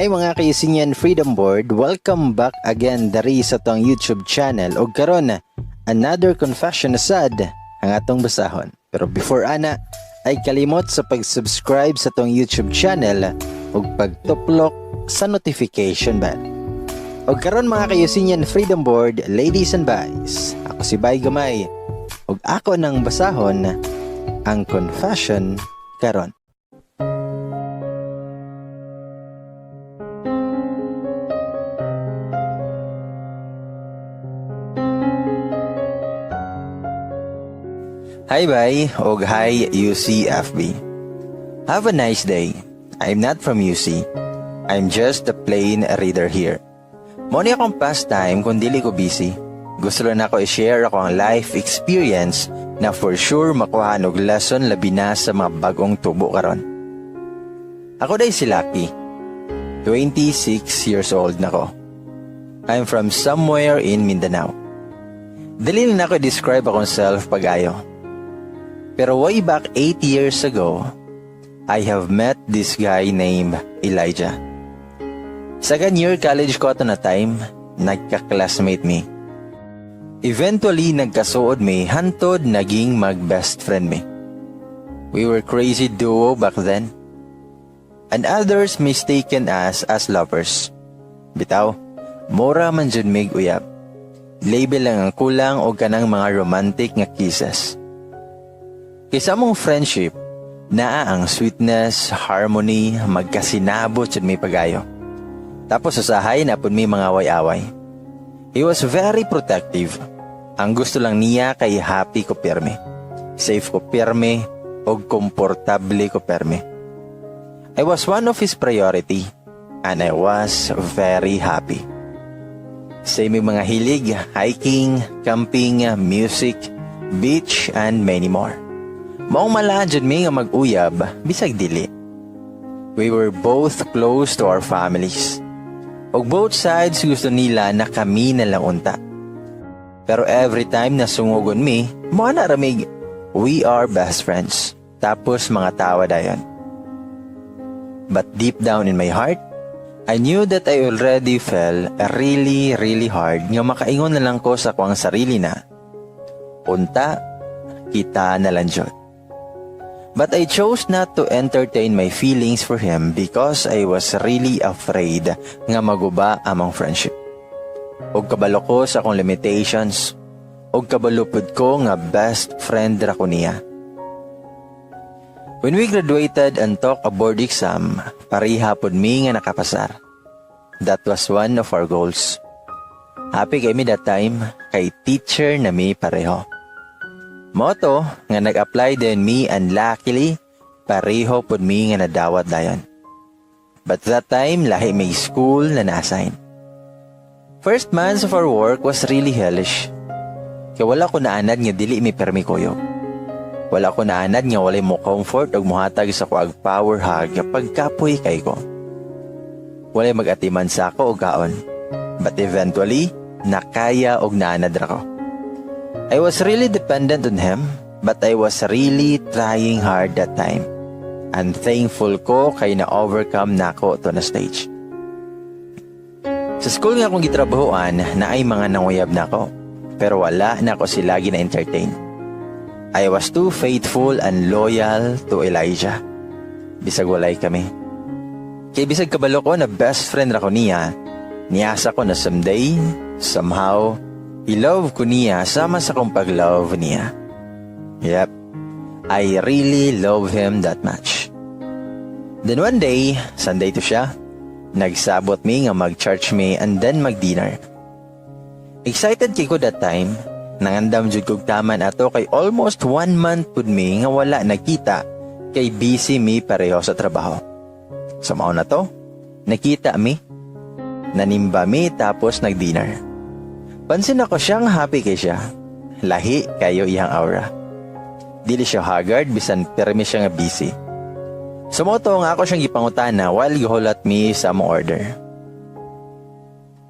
Hi, mga ka-Eucenian Freedom Board, welcome back again dari sa atong YouTube channel og karon, another confession na sad ang atong basahon. Pero before ana, ay kalimot sa pag-subscribe sa atong YouTube channel ug pagtuplok sa notification bell. Og karon, mga ka-Eucenian Freedom Board, ladies and guys, ako si Bay Gamay ug ako nang basahon ang confession karon. Hi bye og hi UCFB. Have a nice day. I'm not from UC. I'm just a plain reader here. Mao ni akong pastime kung dili ko busy. Gusto lang nako i-share akoang life experience na for sure makuha og lesson, labi na sa mga bagong tubo karon. Ako diay si Lucky. 26 years old na ko. I'm from somewhere in Mindanao. Dili na nako describe akong self pag-ayo. Pero way back 8 years ago, I have met this guy named Elijah. Second year college ko ato na time, nagka-classmate mi. Eventually, nagkasuod mi hantod naging mag-best friend mi. We were crazy duo back then. And others mistaken us as lovers. Bitaw, mura man jud mig uyab. Label lang ang kulang og kanang mga romantic nga kisses. Kay sa among friendship, naa ang sweetness, harmony, magkasinabot jud mi pag-ayo. Tapos usahay naa pud mi mga away-away. He was very protective. Ang gusto lang niya kay happy ko pirmi. Safe ko pirmi og komportable ko pirmi. I was one of his priority and I was very happy. Same yung mga hilig, hiking, camping, music, beach, and many more. Maong malaan jud mi nga mag-uyab, bisag dili. We were both close to our families. Og both sides gusto nila na kami na lang unta. Pero every time na sungugon mi, mo na ramig, "We are best friends." Tapos mga tawa dayon. But deep down in my heart, I knew that I already fell really, really hard nga makaingon na lang ko sa akoang sarili na, "Unta, kita na lang jud." But I chose not to entertain my feelings for him because I was really afraid nga maguba among friendship. Og kabalo ko sa akong limitations, og kabalo pud ko nga best friend ra ko niya. When we graduated and took a board exam, pareha pod mi nga nakapasar. That was one of our goals. Happy kami that time, kay teacher na mi pareho. Mao to nga nag-apply din mi and luckily, pareho pod mi nga nadawat dayon. But that time, lahi may school na na-assign. First months of our work was really hellish. Kaya wala ko naanad nga dili mi permi kuyog. Wala ko naanad nga walay mo comfort og muhatag sa ko ag power hug kapag kapoy kay ko. Walay mag-atiman sa ako og kaon. But eventually, nakaya og naanad ra ko. I was really dependent on him, but I was really trying hard that time. And thankful ko kay na-overcome nako to na stage. Sa school nga akong gitrabahoan, naay mga nanguyab nako. Pero wala na ako sila gina-entertain. I was too faithful and loyal to Elijah. Bisag walay kami. Kay bisag kabalo ko na best friend ra ko niya, niasa ko na someday, somehow, i-love ko niya sama sa kong pag-love niya. Yep, I really love him that much. Then one day, Sunday to siya, nagsabot mi nga mag-church mi and then mag-dinner. Excited kay ko that time, nangandam jud kog taman ato kay almost one month pud mi nga wala nagkita kay busy mi pareho sa trabaho. So mao na to, nakita mi, nanimba mi tapos nag-dinner. Pansin ako siyang happy kay siya. Lahi kayo iyang aura. Dili siya haggard bisan pirmi siya nga busy. So mao to nga ako siyang gipangutana while gihulat mi sa among order.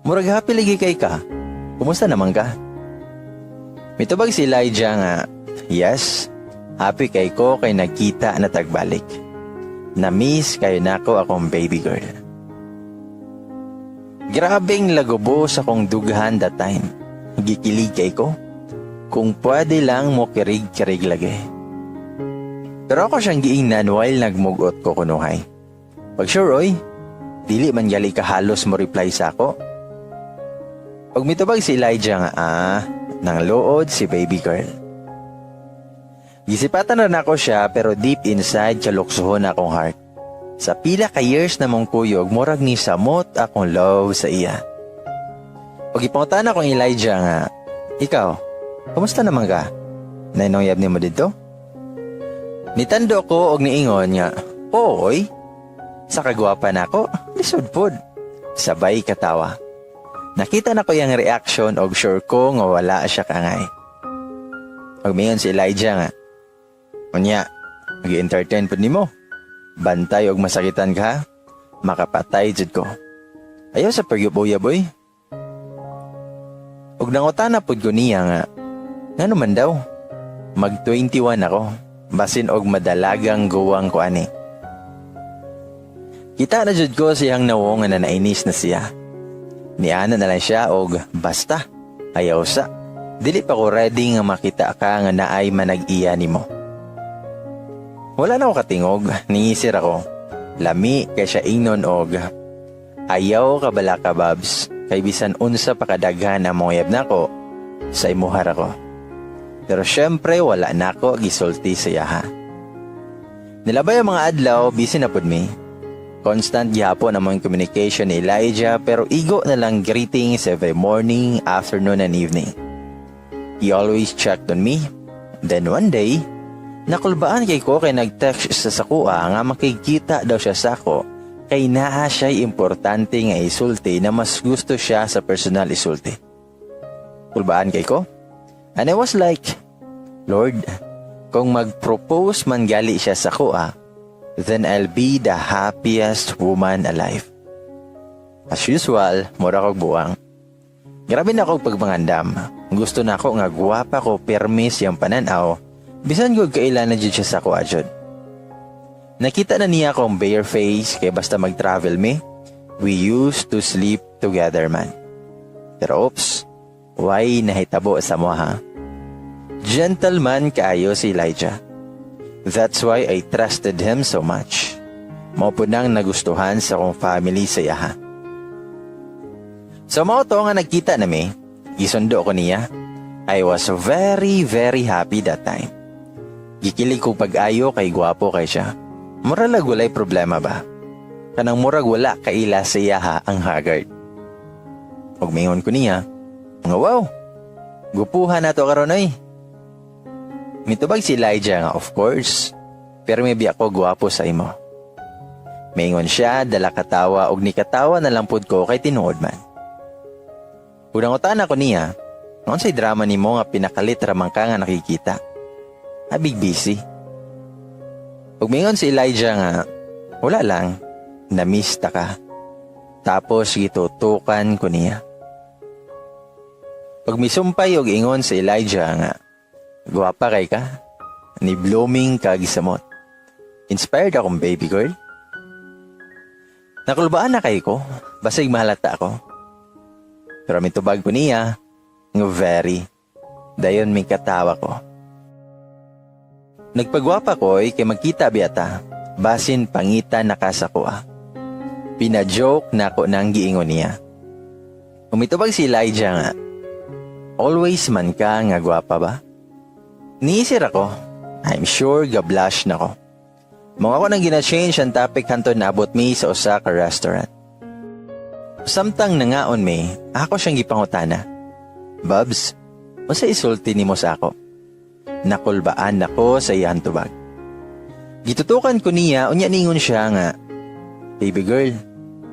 "Murag happy lagi kay ka. Kumusta naman ka?" Mitubag si Elijah nga, "Yes, happy kay ko kay nagkita na tagbalik. Na-miss kayo nako akong baby girl." Grabeng lagubo sa kong dughan that time. Gikilig kay ko. Kung pwede lang mo kirig-kirig lagi. Pero ako siyang giingnan while nagmugot ko kunuhay. Pag sure oy, dili man gali ka halos mo reply sa ako. Pag mitubag si Elijah nga nang luod si baby girl. Gisipatan na nako siya, pero deep inside kaluksohon akong heart. Sa pila ka years na mong kuyog, murag ni samot akong love sa iya. Pag ipangutan akong Elijah nga, "Ikaw, kumusta naman ka? Nainong ni mo dito?" Nitando ko og niingon nga, "Oy, sa kagwapa nako, lisod pod." Sabay katawa. Nakita na ko yung reaction og sure ko nga wala siya kangay. Og mingon si Elijah nga, "Unya, mag-entertain pod nimo. Bantay og masakitan ka, makapatay jud ko. Ayaw sa pagyuboya, boy." Og nangutana pod ko niya nga, ngano man daw? Mag 21 ako, basin og madalagang guwang ko ani. Kita na jud ko siyang nawong nga nainis na siya. Niana na lang siya og, "Basta, ayaw sa. Dili pa ko ready nga makita ka nga naay manag-iya nimo." Wala na ako katingog, ningisir ako. Lami kay siya ingnon og, "Ayaw ka bala ka, Babs, kay bisan unsa pa kadaghan ang mga uyab nako, sa imuhar ako." Pero syempre wala nako gisulti sa iyaha. Nilabay ang mga adlaw, busy na pud mi. Constant gihapon ang mga communication ni Elijah, pero igo na lang greetings every morning, afternoon and evening. He always checked on me. Then one day, nakulbaan kay ko kay nag-text sa sakuha nga makikita daw siya sa ako kay naa siya'y importante nga isulti na mas gusto siya sa personal isulti. Kulbaan kay ko. And I was like, "Lord, kung mag-propose man gali siya sa kuha, then I'll be the happiest woman alive." As usual, mura kog buwang. Grabe na akong pagmangandam. Gusto na ako nga gwapa ko permi siyang pananaw, bisan gud kailan na jud siya sa kuha jud. Nakita na niya akong bare face kay basta mag-travel me, we used to sleep together man. Pero oops, why nahitabo sa mo ha? Gentleman kaayo si Elijah. That's why I trusted him so much. Mao po nang nagustuhan sa akong family sa iyaha. So mao to nga nagkita nami, gisundo ko niya. I was very, very happy that time. Gikilig ko pag-ayo kay gwapo kay siya. Mura lag walay problema ba? Kanang murag wala kaila sa iyaha ang haggard. Ug mingon ko niya, nga, "Wow, gupuhan na to karon oy." Mitubag si Elijah nga, "Of course, pero may biya ko gwapo sa imo." Mingon siya, dala katawa, og nikatawa na lang pud ko kay tinuod man. Unang utan ako niya, "Unsay drama nimo nga pinakalit ramang ka nga nakikita? Abig busy." Ug mingon si Elijah nga, "Wala lang, na-miss ta ka." Tapos gitutukan ko niya. Pag misumpay og ingon si Elijah nga, "Gwapa kay ka, ni blooming kag samot. Inspired akong baby girl." Nakulbaan na kay ko, basig mahalata ako. Pero mitubag ko niya, nga, "Very." Dayon may katawa ko. Nagpagwapa ko ay kay magkita biyata, basin pangita nakasako ah. Pina-joke na ako nang giingon niya. Umitubag si Elijah nga, "Always man ka nga gwapa ba?" Niisir ako, I'm sure ga-blush na ko. Mga ako nang gina-change ang topic hantod naabot mi sa usa ka restaurant. Samtang nangaon mi, ako siyang gipangutana. "Babs, unsa isulti nimo sa ako?" Nakulbaan nako sa iyang tubag. Gitutukan ko niya, unya ningon siya nga, "Baby girl,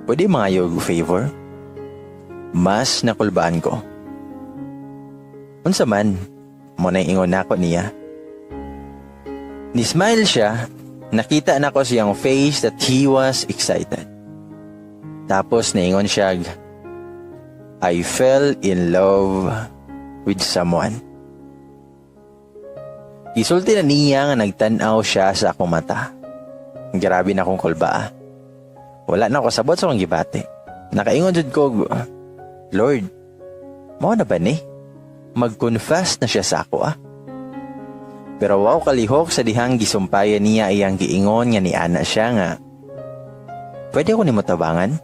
pwede mangayog favor?" Mas nakulbaan ko. "Unsa man?" Mo na ingon nako niya. Ni-smile siya, nakita nako siyang face that he was excited. Tapos niingon siya, "I fell in love with someone." Gisulti na niya nga nagtanaw siya sa akong mata. Grabe na akong kulbaa. Wala na ako sabot sa akong gibati. Nakaingon jud ko, "Lord, mao na ba ni? Mag-confess na siya sa ako ah." Pero wow kalihok sa dihang gisumpayan niya iyang giingon nga niana siya nga, "Pwede ko nimo tabangan?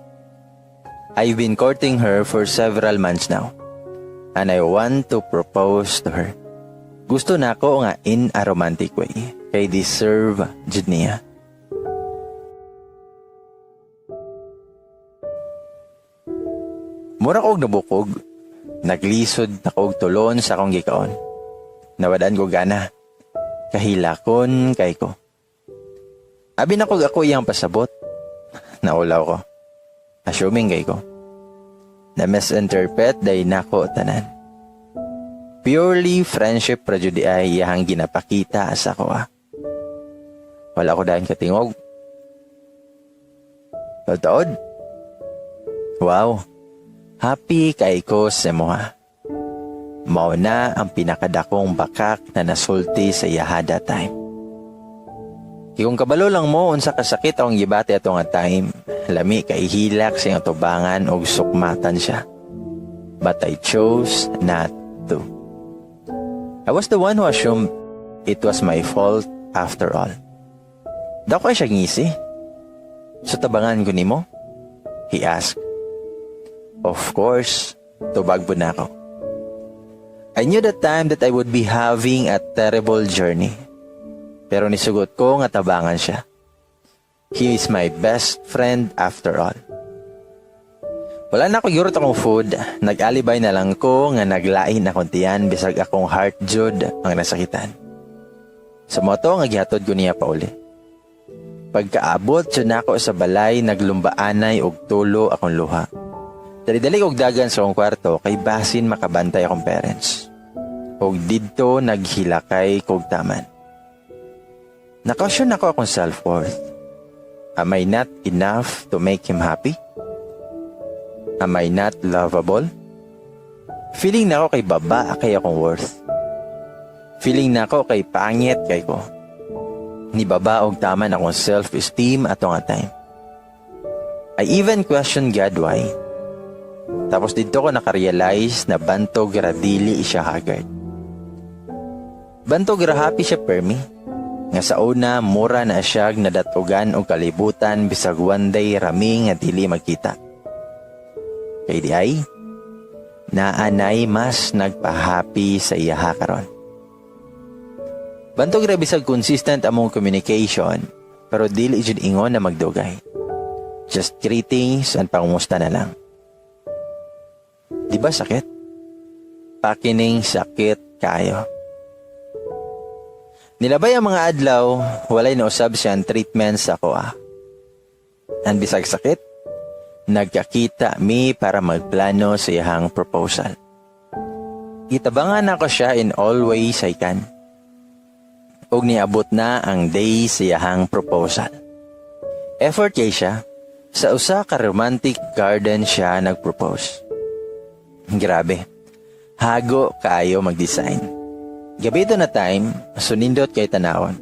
I've been courting her for several months now. And I want to propose to her. Gusto nako nga in a romantic way. Kay deserve jud niya." Mura kog nabukog. Naglisod na kog tulon sa akong gikaon. Nawadan ko gana. Kahilakon kay ko. Abi na kog ako iyang pasabot. Naulaw ko. Assuming kay ko. Na misinterpret day nako tanan. Purely friendship ra jud ay iyang ginapakita sa ako ah. Wala ko dayon katingog. Taod. Wow. Happy kay ko sa imoha. Mao na ang pinakadakong bakak na nasulti sa iyaha that time. Kung kabalo lang mo unsa kasakit akong gibati ato nga time, lami kay hilak sa iyang tubangan og sukmatan siya. But I chose not to. I was the one who assumed it was my fault after all. Dako siya ngisi. "So tabangan ko nimo?" he asked. Of course, tubag po na ako. I knew that time that I would be having a terrible journey. Pero nisugot ko nga tabangan siya. He is my best friend after all. Wala na ako giurot akong food. Nag-alibay na lang ko nga naglain akong tiyan bisag akong heart jud ang nasakitan. Sa moto nga gihatod ko niya pauli. Pagkaabot jud nako sa balay, naglumbaanay og tulo akong luha. Dali-dali kog dagan sa akong kwarto kay basin makabantay akong parents. Og didto naghilakay kog taman. Na-question nako akong self-worth. Am I not enough to make him happy? Am I not lovable? Feeling nako kay baba kay akong worth. Feeling nako kay pangit kay ko. Nibaba og taman akong self-esteem ato nga time. I even questioned God why. Tapos didto ko nakarealize na bantog ra dili siya haggard. Bantog ra happy siya permi. Nga sa una mura na siya nadatugan og kalibutan bisag one day rami nga dili magkita. Kay di ay naanay mas nagpa-happy sa iyaha karon. Bantog ra bisag consistent among communication, pero dili jud ingon na magdugay. Just greetings and pangumusta na lang. Di ba sakit? Pakining sakit kayo. Nilabay ang mga adlaw, walay nausab siya ang treatment sa ako ah. And bisag sakit, nagkakita mi para magplano sa iyahang proposal. Gitabangan ako siya in all ways I can. Ug niabot na ang day sa iyahang proposal. Effort kay siya, sa usa ka romantic garden siya nagpropose. Grabe. Hago kaayo mag-design. Gabi to na time, sunindot kay tanawon.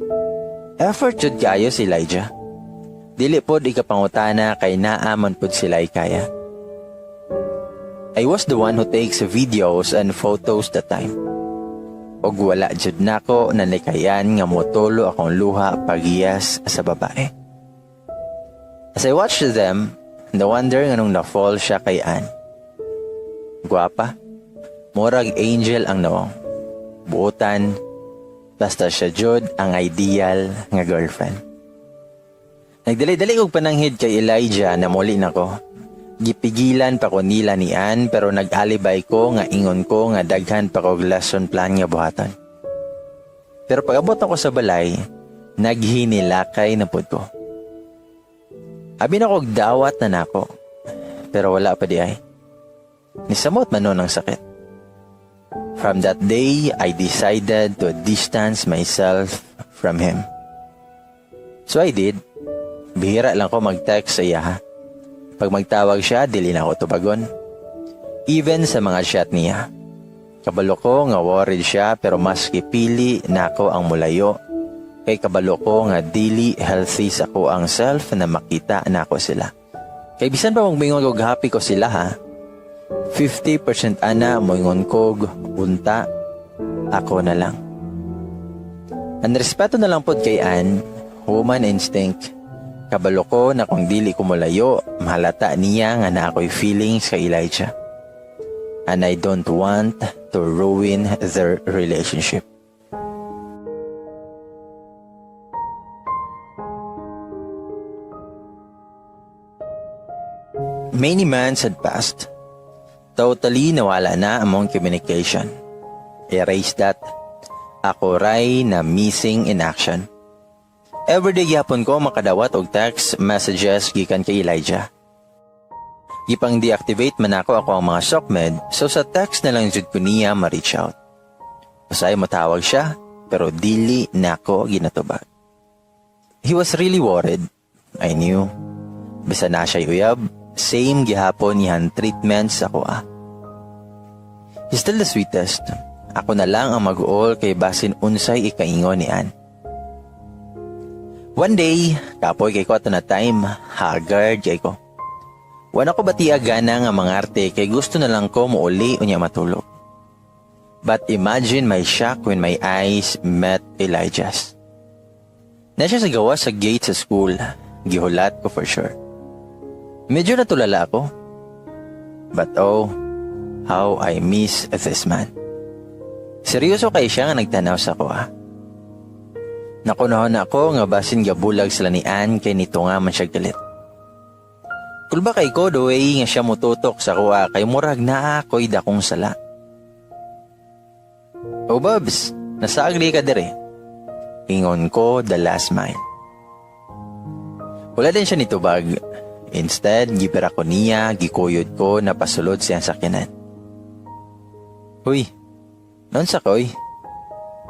Effort jud kaayo si Elijah. Dili pod ikapangutana kay naa man pod sila kaya. I was the one who takes videos and photos that time. Og wala jud nako nalikayan nga motulo akong luha pagiyas sa babae. As I watched them, no wonder nganong na-fall siya kay Ann. Guwapa. Murag angel ang nawong. Buotan, basta siya jud ang ideal nga girlfriend. Nagdali-dali og pananghid kay Elijah na muli nako. Gipigilan pa ko nila ni Ann pero nag-alibay ko nga ingon ko nga daghan pa kog lesson plan nga buhaton. Pero pag-abot ako sa balay, naghinilakay na pud ko. Abi na kog dawat na nako, pero wala pa di ay. Nisamot man nun ang sakit. From that day, I decided to distance myself from him. So I did. Bihira lang ko mag-text sa iya ha. Pag magtawag siya, dili na ako tubagon. Even sa mga chat niya. Kabalo ko nga worried siya pero mas gipili nako ang mulayo kay kabalo ko nga dili healthy sa akoang self na makita nako sila. Kay bisan pa moingon kog happy ko sila ha, 50% ana moingon kog unta ako na lang. Ang respeto na lang pod kay Ann, woman instinct. Kabalo ko na kung dili ko molayo, mahalata niya nga naa ko'y feelings kay Elijah. And I don't want to ruin their relationship. Many months had passed. Totally nawala na among communication. Erase that. Ako ray na missing in action. Everyday gyapon ko makadawat og text messages gikan kay Elijah. Gipang deactivate man ako ako ang mga socmed, so sa text na lang jud ko niya ma-reach out. Usahay motawag siya, pero dili nako ginatubag. He was really worried. I knew. Bisan naa siya uyab, same gihapon iyang treatment sa akoa. He's still the sweetest. Ako na lang ang mag-uol kay basin unsay ikaingon ni Ann. One day, kapoy kay ko ato na time, haggard kay ko. Wala ko batiya gana nga mangarte kay gusto na lang ko muuli unya matulog. But imagine my shock when my eyes met Elijah's. Na siya sa gawas sa gate sa school, gihulat ko for sure. Medyo natulala ako. But oh, how I miss this man. Seryoso kay siya nga nagtanaw sa ko ah. Nakunahon ako nga basin gabulag sila ni Ann kay nito nga man siya galit. Kulba kay ko the way nga siya mututok sa kuha kay murag naa ko'y dakong sala. Oh Bubs, nasaagli ka dire. Ingon ko the last mile. Wala din siya nitubag. Instead, gibira ko niya, gikuyod ko na pasulod siyang sakyanan. Huy, noon sa koy,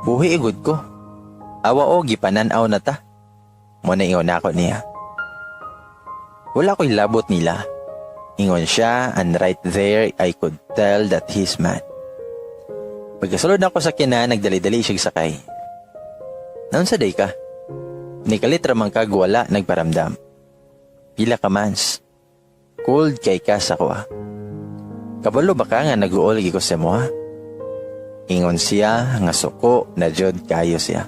buhi igud ko. Awa o, gipananaw na ta. Muna ingon ako niya. Wala ko'y labot nila. Ingon siya, and right there I could tell that he's mad. Pagkasulod na ako sa sakyanan, nagdali-dali siya sakay. Naon sa day ka? Nikalit ramang kag wala nagparamdam. Pila ka mans. Cold kay ka sa kuha. Kabalo ba ka nga nag-uol ko sa mo ha? Ingon siya nga suko na jud kayo siya.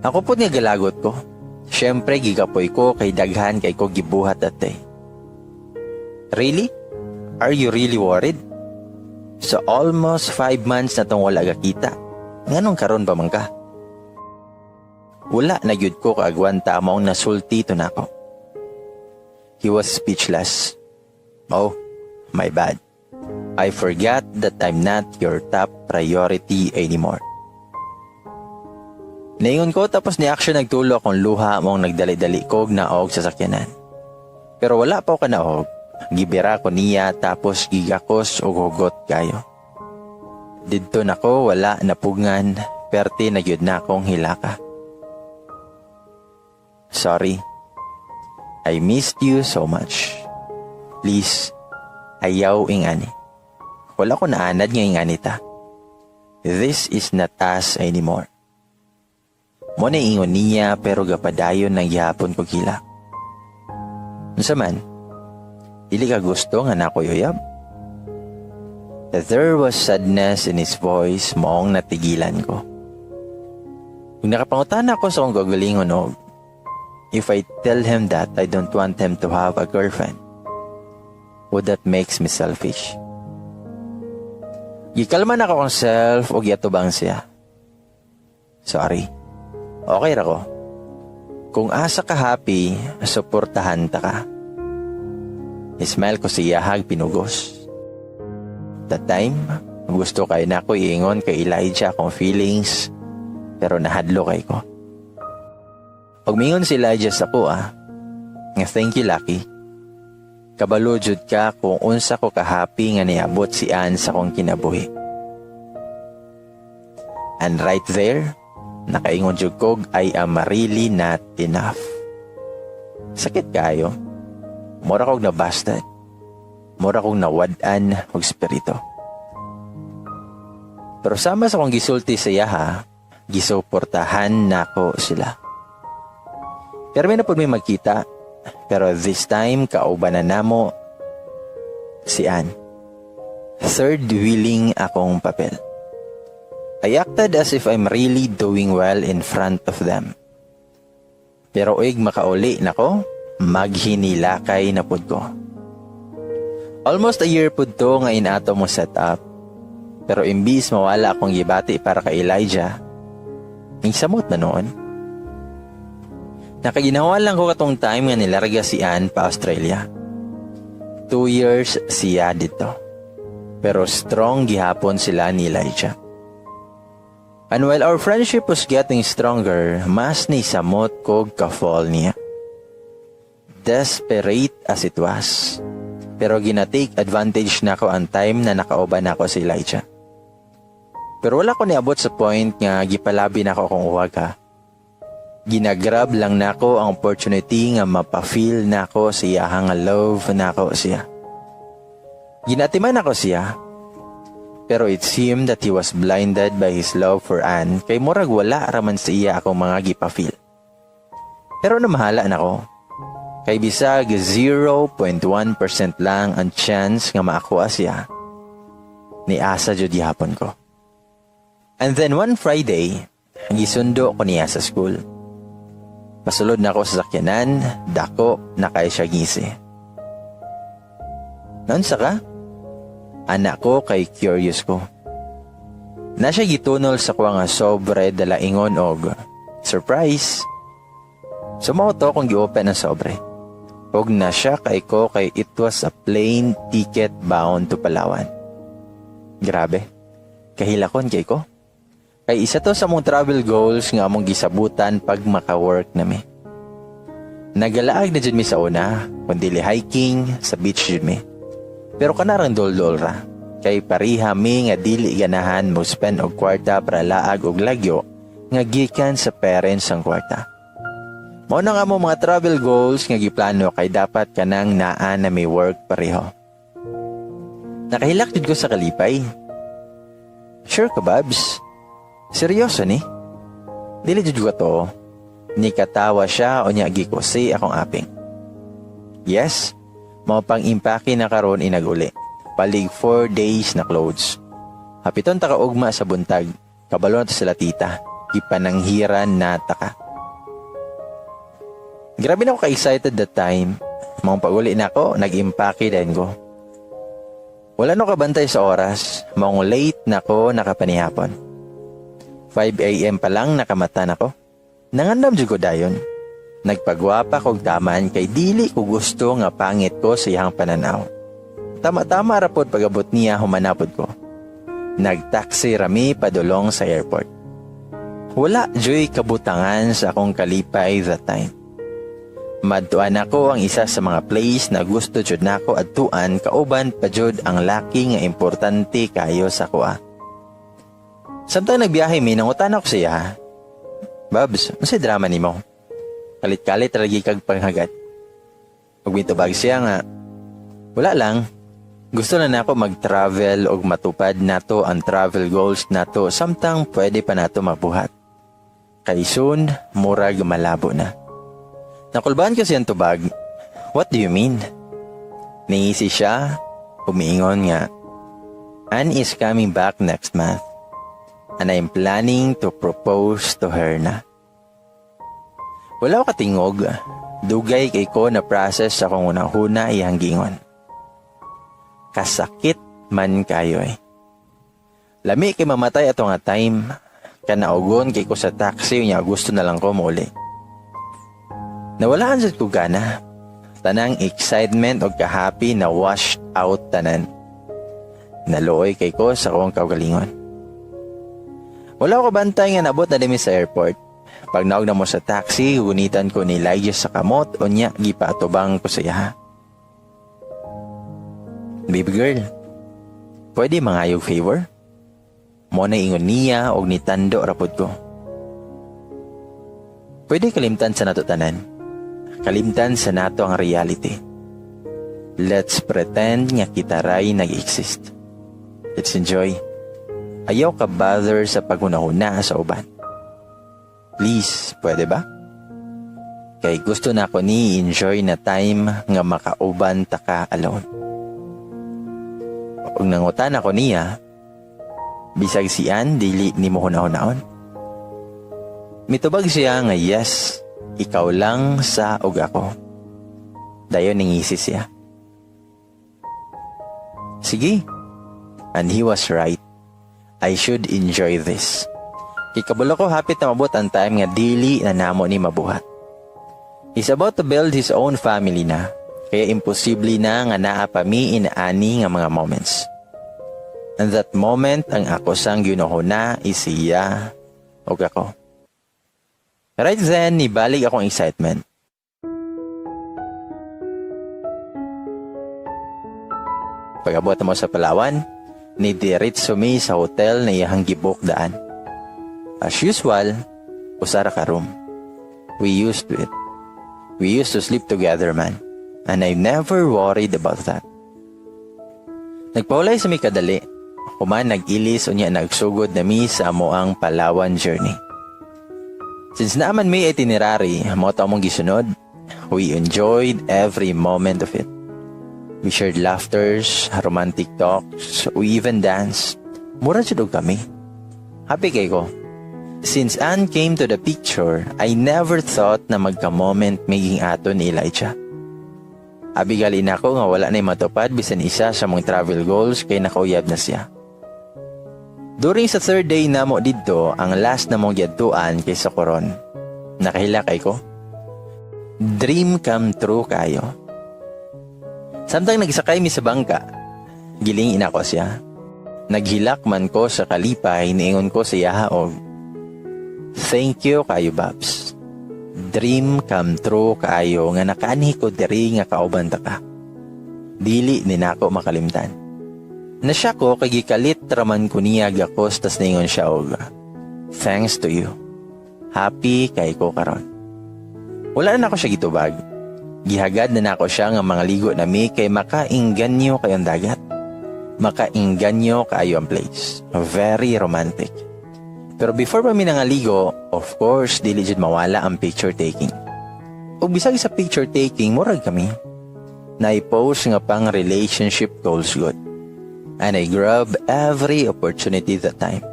Ako po nga galagot ko. Siyempre gigapoy ko kay daghan kay ko gibuhat ate. Really? Are you really worried? So almost 5 months na tong wala gakita. Nganong karon pa man ka? Wala na gyud ko kaagwanta maong nasulti to nako. He was speechless. Oh, my bad. I forgot that I'm not your top priority anymore. Naingon ko tapos ni action nagtulo akong luha mong nagdali-dali kog naog sa sakyanan. Pero wala pa ko kanaog. Gibira ko niya tapos gigakos og hugot kayo. Didto nako wala napugngan, perti na gyud na akong hilaka. Sorry. I missed you so much. Please, ayaw ingani. Wala ko naanad nga ingani ta. This is not us anymore. Mo na ingon niya pero gapadayon ng gihapon ko gila. Unsa man? Dili ka gusto nga nako uyab? There was sadness in his voice maong natigilan ko. Kung nakapangutan ako sa akong gagalingon og if I tell him that I don't want him to have a girlfriend, would that makes me selfish? Gikalma na ako kong self o giatubang siya. Sorry. Okay ra ko. Kung asa ka happy, suportahan ta ka. Smile ko siya hag pinugos. That time, gusto kay na ako iingon kay Elijah akong feelings, pero nahadlo kay ko. Pag mingon si Elijah sa ko ah, nga thank you, Lucky. Kabalo jud ka kung unsa ko ka-happy nga niabot si Ann sa akong kinabuhi. And right there, nakaingon jud kog I am really not enough. Sakit kayo. Mura kog nabasted. Mura kog nawad-an og espiritu. Pero sama sa akong gisulti sa iya ha, gisuportahan nako sila. Pero may na po may magkita. Pero this time, kauban na namo si Ann. Third wheeling akong papel. I acted as if I'm really doing well in front of them. Pero uig makauli nako, maghinilakay na pud ko. Almost a year pud to nga inato mo set up. Pero imbis mawala akong gibati para kay Elijah, samot na noon. Nakaginawa lang ko katong time nga nilarga si Ann pa Australia. 2 years siya dito. Pero strong gihapon sila ni Elijah. And while our friendship was getting stronger, mas ni samot kog ka-fall niya. Desperate as it was. Pero gina-take advantage nako ang time na nakauban nako si Elijah. Pero wala ko niabot sa point nga gipalabi nako akong uwag ha. Ginagrab lang nako ang opportunity nga mapa-feel nako siya nga love nako siya. Ginatiman ako siya. Pero it seemed that he was blinded by his love for Anne kay murag wala raman sa iya akong mga gipa-feel. Pero namahala nako. Kay bisag 0.1% lang ang chance nga maakuha siya. Niasa jud gihapon ko. And then one Friday, gisundo ko niya sa school. Pasulod na ako sa sakyanan, dako na kay siya ngisi. "Naunsa ka?" Ana ko kay curious ko. Na siya gitunol sa kuha nga sobre dala ingon og, "Surprise!" So mao to kung gi-open ang sobre. Og na siya kay ko kay it was a plane ticket bound to Palawan. Grabe. Kahilakon kay ko. Kay isa to sa among travel goals nga among gisabutan pag maka-work nami. Nagalaag na jud mi sa una, kung dili hiking, sa beach jud mi. Pero kanarang dol-dol ra. Kay pariha mi nga dili ganahan mo spend og kwarta para laag og lagyo nga gikan sa parents ang kwarta. Mao na nga mo mga travel goals nga giplano kay dapat kanang naa na may work pareho. Nakahilak jud ko sa kalipay. "Sure ka, Babs? Seryoso ni? Dili jud ko to." Ni katawa siya o niya gikusi akong aping. "Yes, mao pang impake na karon inaguli. Palig 4 days na clothes. Hapiton ta ka ugma sa buntag. Kabalo na to sila tita. Gipananghiran na ta ka." Grabe na ako ka-excited that time. Mga pag-uli na ako, nag-impake din ko. Wala no kabantay sa oras. Maong late na ko nakapanihapon. 5 a.m. pa lang nakamata na ko. Nangandam jud ko dayon. Nagpagwapa kog taman kay dili ko gusto nga pangit ko sa iyang pananaw. Tama-tama ra pod pag-abot niya, humanapod ko. Nagtaxi rami padulong sa airport. Wala joy kabutangan sa akong kalipay that time. Madtuan ako ang isa sa mga place na gusto jud nako adtuan kauban pa jud ang laki nga importante kayo sa kuha. Samtang nagbiyahe mi, nangutan ako siya. "Babs, unsay drama nimo? Kalit-kalit lagi kag panghagat." Ug mitubag siya nga, "Wala lang. Gusto na nako mag-travel og matupad nato ang travel goals nato samtang pwede pa nato mabuhat. Kay soon, murag malabo na." Nakulbaan kasi ang tubag. "What do you mean?" Nangisi siya, umiingon nga, "Anne is coming back next month. And I'm planning to propose to her na." Wala ko katingog. Dugay kay ko na process sa akong unang-huna iyang gingon. Kasakit man kayo eh. Lami kay mamatay ato nga time. Kanaugon kay ko sa taxi niya, gusto na lang ko mauli. Nawalaan sad ko gana. Tanang excitement og kahappy na washed out tanan. Naluoy kay ko sa akong kaugalingon. Wala ko bantay nga nabot na dimi sa airport. Pag naog na mo sa taxi, gunitan ko ni Elijah sa kamot o niya gipaatubang ko sa iya. "Baby girl, pwede mangayog favor?" Mo na ingon niya og nitando rapod ko. "Pwede kalimtan sa nato tanan. Kalimtan sa nato ang reality. Let's pretend nga kita ray nag-exist. Let's enjoy. Ayaw ka bother sa paghunahuna sa uban. Please, pwede ba?" Kay gusto na ko ni enjoy na time nga makauban ta ka alone. Ug nangutan ako niya, "Bisag si Ann dili nimo hunahunahon?" Mitubag siya nga yes, ikaw lang sa ug ako. Dayon ningisi siya. Sige. And he was right. I should enjoy this. Kay kabalo ko hapit na mabot ang time nga dili na namo ni mabuhat. He's about to build his own family na, kaya imposible na nga naa pa mi inaani nga mga moments. And that moment ang ako sang ginuhuna is siya ug ako. Right then, nibalik akong excitement. Pag-abot mo sa Palawan, ni diretso mi sa hotel na iyahang gibook daan. As usual, usa ra ka room. We used to it. We used to sleep together, man. And I never worried about that. Nagpahulay sa mi kadali. Human nag-ilis unya nagsugod na mi sa amoang Palawan journey. Since naa man may itinerary, mao to among gisunod, we enjoyed every moment of it. We shared laughters, romantic talks, we even danced. Mura jud og kami. Happy kay ko. Since Anne came to the picture, I never thought na magka-moment maging ato ni Elijah. Abi gali nako nga wala na matupad bisan isa sa mong travel goals kay nakauyab na siya. During sa third day namo didto, ang last na mong giadtuan kay sa Coron. Nakahilak kay ko. Dream come true kayo. Samtang nagsakay mi sa bangka, giling ina ko siya. Naghilak man ko sa kalipay, niingon ko sa iyaha og, "Thank you kayo, Babs. Dream come true kaayo nga nakaanhi ko diri nga kauban ta ka. Dili ni nako makalimtan." Nasya ko kay gikalit raman ko niya gakos, tas ningon siya og, "Thanks to you. Happy kay ko karon." Wala na nako siya gitubag. Gihagad na nako siya nga mga ligo na mi kay makainganyo kayong dagat. Makainganyo kaayo ang place. Very romantic. Pero before pa mi nangaligo, of course, dili jud mawala ang picture taking. Ug bisag sa picture taking, murag kami. Na-post nga pang relationship goals good. And I grab every opportunity that time.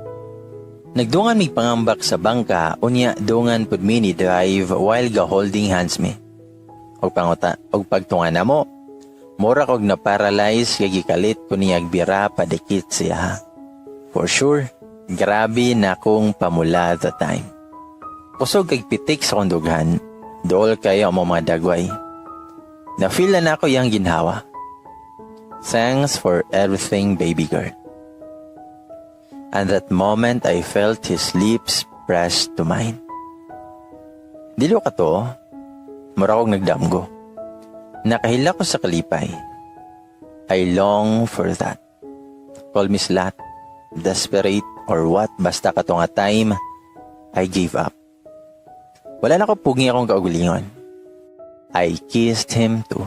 Nagdungan mi pangambak sa bangka, unya dungan pud mi ni drive while ga holding hands mi. Og panguta, og pagtunga namo, mura kog na paralyze kay gikalit ko niyag bira padikit siya. For sure, grabe na akong pamula that time. Kusog kag pitik sa akong dughan, dool kayo ang mga dagway. Na-feel na nako yang ginhawa. Thanks for everything, baby girl. And that moment I felt his lips pressed to mine. Dilo ka to, mura kong nagdamgo. Nakahila ko sa kalipay. I long for that. Call me slut, desperate, or what, basta kato nga time, I gave up. Wala na ko pugi akong kaugalingon. I kissed him too.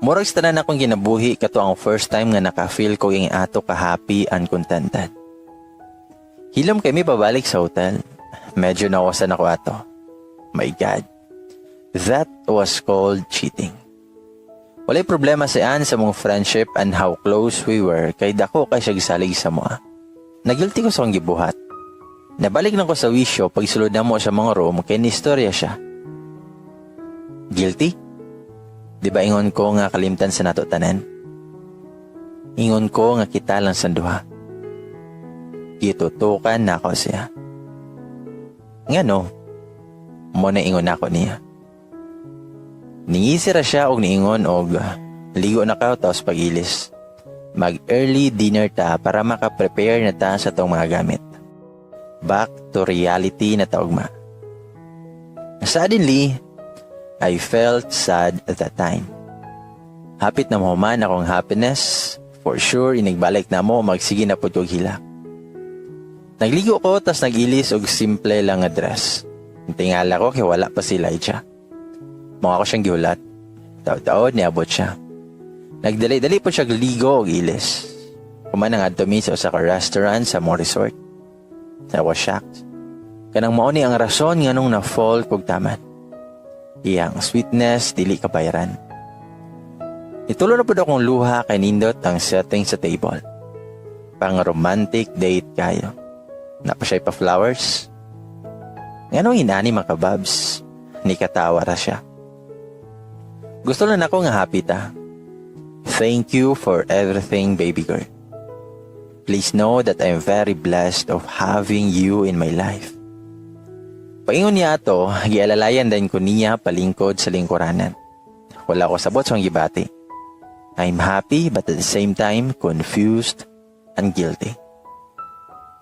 Murag sa tanan akong ginabuhi, kato ang first time nga naka-feel ko yung ato ka happy and contented. Hilom kami pabalik sa hotel. Medyo nawasan ako ato. My God. That was called cheating. Walay problema si Ann sa mong friendship and how close we were kay dako kay siya gisalig sa moa. Nagilty ko sa akong gibuhat. Nabalik na ko sa wisyo pagsulod na mo sa mga room kay nistorya siya. Guilty? Di ba ingon ko nga kalimtan sa nato tanan? Ingon ko nga kita lang sa duha. Gitutukan na ako siya. Nga no, mo na ingon ako niya. Ningisi ra siya og niingon og, "Ligo na ka tapos pagilis. Mag early dinner ta para maka-prepare na ta sa tong mga gamit. Back to reality na ta ugma." Suddenly, I felt sad at that time. Hapit na mahuman akong happiness, for sure inigbalik na mo magsige na pud kog hilak. Nagligo ko tas nag-ilis og simple lang nga dress. Tingala ko kay wala pa si Elijah. Mao ako siyang gihulat. Taod-taod niabot siya. Nagdali-dali po siya ligo og ilis. Human nangadto mi sa usa ka restaurant sa mo resort. I was shocked. Kanang mao ni ang rason nganong na-fall kog tamad. Iyang sweetness dili kabayaran. Nitulo na pud akong luha kay nindot ang setting sa table. Pang romantic date kayo. Naa pa siya pa flowers. Nganong inani, mga kababs? Ni katawa ra siya. Gusto lang ako nga happy ta. Thank you for everything, baby girl. Please know that I'm very blessed of having you in my life. Paingon niya ato, gialalayan din ko niya palingkod sa lingkuranan. Wala ko sabot sa gibati. I'm happy but at the same time confused and guilty.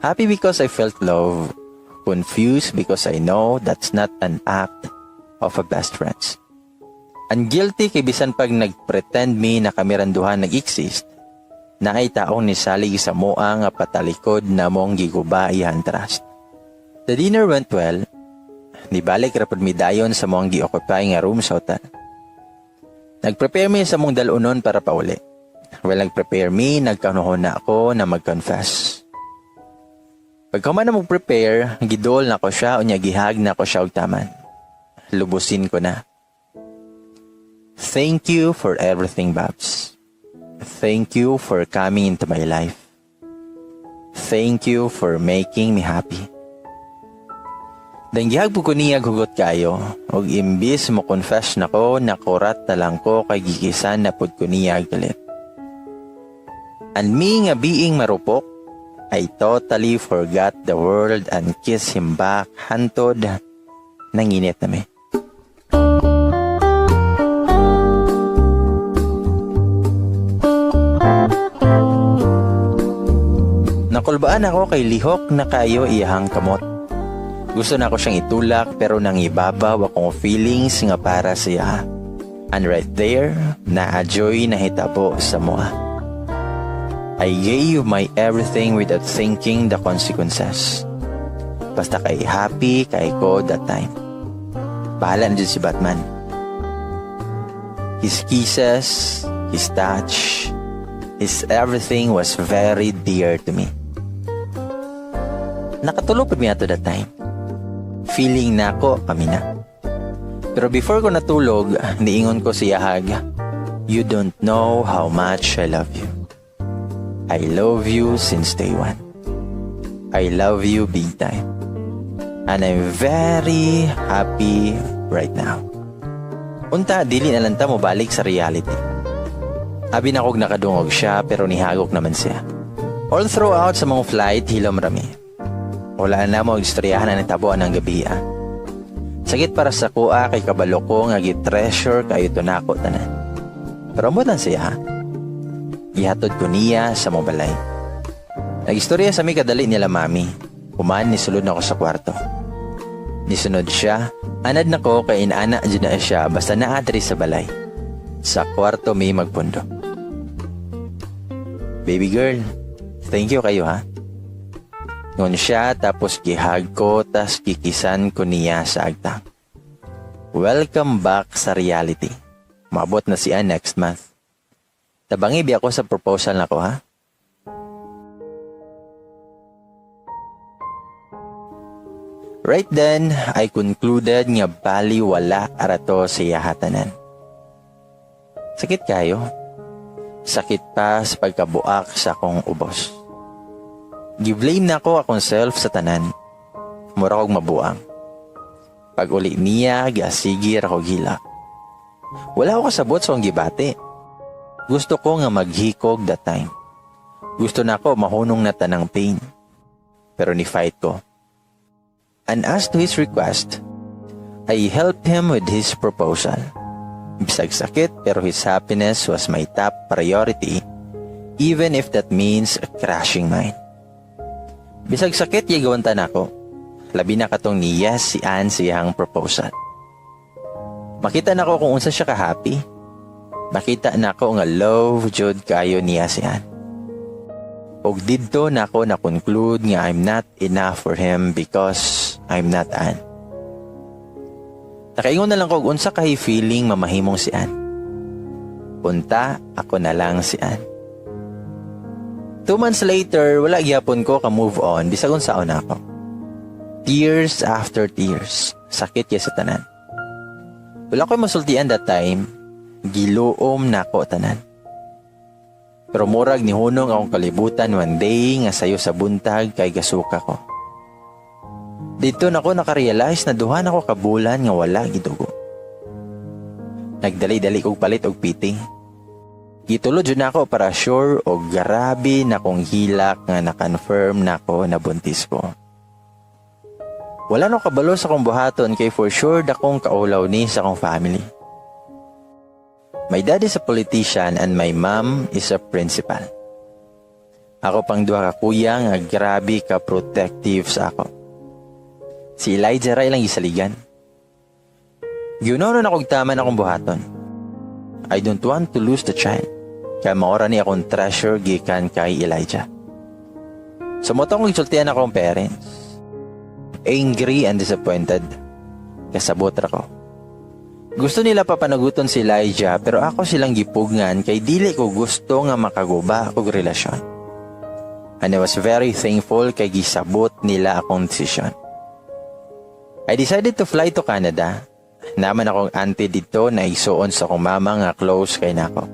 Happy because I felt love, confused because I know that's not an act of a best friends. And guilty kay bisan pag nagpretend mi na kami rang duha nag-exist, naay taong nisalig sa amoa nga patalikod na mong giguba iyang trust. The dinner went well. Nibalik ra pud mi dayon sa among gi-occupy nga room sa hotel. Nagprepare mi sa among dal-onon para pauli. Well, nagprepare mi, nagkanuhon na ako na mag-confess. Pagkahuman na mag-prepare, gidol na ko siya unya gi-hug na ko siya og taman. Lubusin ko na. Thank you for everything, Babs. Thank you for coming into my life. Thank you for making me happy. Then gi-hug pud ko niya hugot kayo, ug imbis mo confess na ko, nakurat na lang ko kay gi-kiss-an na pud ko niya galit. And me nga being marupok, I totally forgot the world and kiss him back hantod nanginit na mi. Nakulbaan ako kay lihok na kayo iyahang kamot. Gusto na ako siyang itulak pero nangibabaw akong feelings nga para siya. And right there, naa-joy nahitabo sa amoa. I gave my everything without thinking the consequences. Basta kay happy kay ko that time. Bahala na dyan si Batman. His kisses, his touch, his everything was very dear to me. Nakatulog pa mi ato that time. Feeling na ako kami na. Pero before ko natulog, niingon ko siya hag, "You don't know how much I love you. I love you since day one. I love you big time. And I'm very happy right now. Unta, dili na lang ta mo balik sa reality." Abi na kog nakadungog siya pero nihagok naman siya. All throughout sa mga flight, hilom rami. Wala na mo istoryahan ang nitabo ang gabi ah. Sakit para sa kuha kay kabalo ko nga gi-treasure kayo to nako tanan. Pero mo lang siya ha. Ihatod ko niya sa mo balay. Nag-istorya sa mi kadali nila mami. Human ni sulod na ako sa kwarto. Nisunod siya, anad na ko kay inana dyan na siya basta naadri sa balay. Sa kwarto mi magpundo. "Baby girl, thank you kayo ha." Ngon siya tapos gi-hug ko tas gi-kiss-an ko niya sa agtang. Welcome back sa reality. Maabot na siya next month. Tabangi biya ako sa proposal nako ha. Right then, I concluded nga bali wala arato sa iyahatanan. Sakit kayo. Sakit pa sa pagkabuak sa akong ubos. Gi-blame na ako akong self sa tanan. Mura kog mabuang. Pag uli niya, gasigi ra ko gila. Wala ako kasabot sa akong gibati. Gusto ko nga maghikog that time. Gusto na ako mahunong na tanang pain. Pero ni fight ko. And as to his request, I helped him with his proposal. Bisag sakit pero his happiness was my top priority, even if that means crashing mine. Bisag sakit, yagawanta na ako. Labi na katong ni yes si Ann siyang proposal. Makita na ko kung unsa siya ka-happy. Makita na ko nga love jud kayo niya si Ann. Og didto na ako na-conclude nga I'm not enough for him because I'm not Ann. Nakaingon na lang ko og unsa kay feeling mamahimong si Ann. Punta ako na lang si Ann. 2 months later, wala gyapon ko ka-move on bisag unsaon na ako. Tears after tears. Sakit ya sa tanan. Wala ko'y masultian that time, giluom nako tanan. Pero murag nihunong akong kalibutan one day nga sayo sa buntag kay gasuka ko. Didto nako nakarealize na 2 na ko kabulan nga wala gidugo. Nagdali-dali kog palit og fitting. Gitulod jud nako para sure og grabe na kong hilak nga na-confirm nako na buntis ko. Wala no kabalo sa akong buhaton kay for sure dakong kaulaw ni sa akong family. My dad is a politician and my mom is a principal. Ako pang duha ka kuya nga grabe ka protective sa ako. Si Elijah ra ilang gisaligan. Giunaw na akong taman akong buhaton. I don't want to lose the child. Kaya maora ni akong treasure gikan kay Elijah. So mao tong gisultian akong parents. Angry and disappointed. Kasabot ra ko. Gusto nila papanaguton si Elijah pero ako silang gipugngan kay dili ko gusto nga makaguba og relasyon. And I was very thankful kay gisabot nila akong desisyon. I decided to fly to Canada. Naa man akong auntie didto na igsuon sa akong mama nga close kay nako.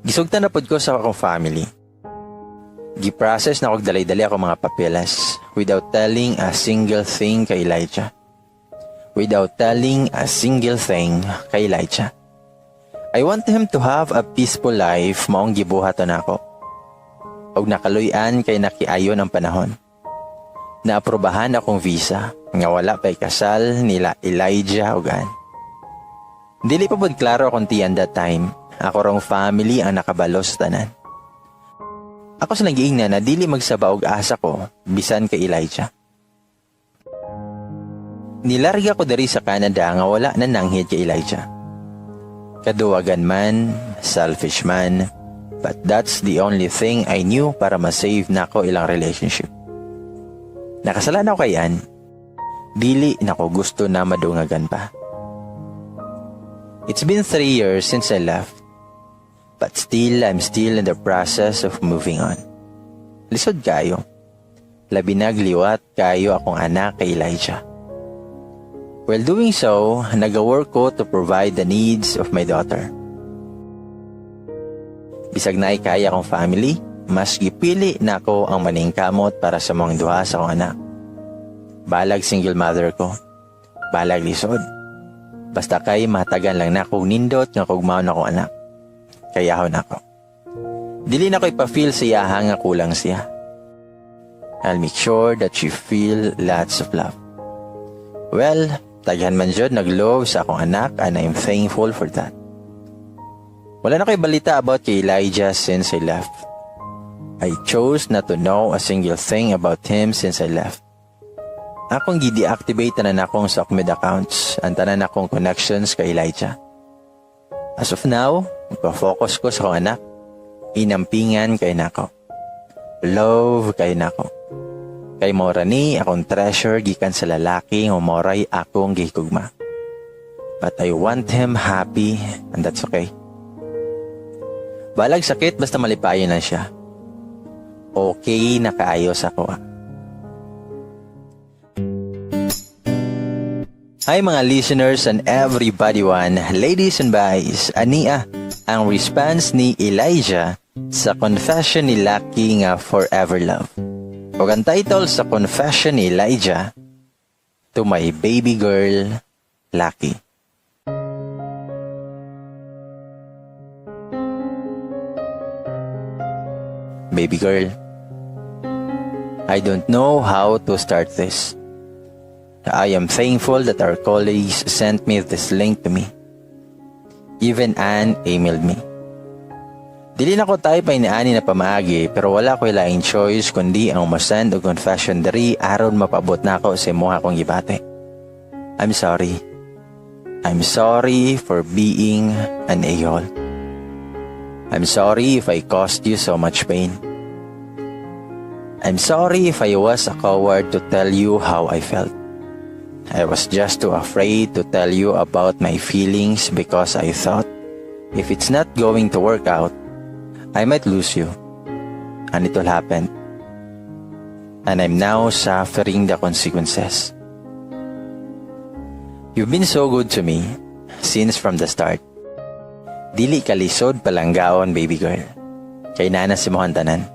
Gisugtan na pod ko sa akong family. Gi-process na kog dali-dali ako mga papeles without telling a single thing kay Elijah. Without telling a single thing kay Elijah. I want him to have a peaceful life maong gibuhaton nako. Og nakaluy-an kay nakiayon ang panahon. Naaprobahan akong visa nga wala pa'y kasal nila Elijah ug Ann. Dili pa pud klaro akong tiyan that time. Ako rong family ang nakabalo sa tanan. Ako silang giingnan na dili magsaba og asa ko bisan kay Elijah. Nilarga ko diri sa Canada nga wala na nanghid kay Elijah. Kaduwagan man, selfish man, but that's the only thing I knew para ma-save nako ilang relationship. Nakasala na ako kay Ann. Dili nako gusto na madungagan pa. It's been 3 years since I left. But still, I'm still in the process of moving on. Lisod kayo. Labi nag liwat kayo akong anak kay Elijah. While doing so, nag-work ko to provide the needs of my daughter. Bisag naay kaya akong family, mas gipili nako ang maningkamot para sa mga duha sa akong anak. Balag single mother ko. Balag lisod. Basta kay matagan lang nako nindot nga kugmaon akong anak. Kayahon ako. Dili na ko ipa-feel sa iyaha nga kulang siya. I'll make sure that she feel lots of love. Well, daghan man jud nag-love sa akong anak and I'm thankful for that. Wala na ko'y balita about kay Elijah since I left. I chose not to know a single thing about him since I left. Akong gi-deactivate tanan akong SOCMED accounts ang tanan akong connections kay Elijah. As of now, magpa-focus ko sa akong anak. Inampingan kay nako. Love kay nako. Kay mora ni akong treasure gikan sa lalaki nga moray akong gihigugma. But I want him happy and that's okay. Balag sakit basta malipayon lang siya. Okay na kaayo sa ako. Hi mga listeners and everybody one, ladies and boys, ania ang response ni Elijah sa confession ni Lucky nga Forever Love. Ug ang title sa confession ni Elijah, "To My Baby Girl, Lucky." Baby girl, I don't know how to start this. I am thankful that our colleagues sent me this link to me. Even Anne emailed me. Dili na ko type ay niani na pamaagi pero wala ko'y laing choice kundi ang mosend og confession diri aron mapabot nako sa imuha akong gibati. I'm sorry. I'm sorry for being an a-hole. I'm sorry if I caused you so much pain. I'm sorry if I was a coward to tell you how I felt. I was just too afraid to tell you about my feelings because I thought if it's not going to work out, I might lose you. And it will happen. And I'm now suffering the consequences. You've been so good to me since from the start. Dili ka lisod palanggaon, baby girl. Kay naa na sa imohang tanan.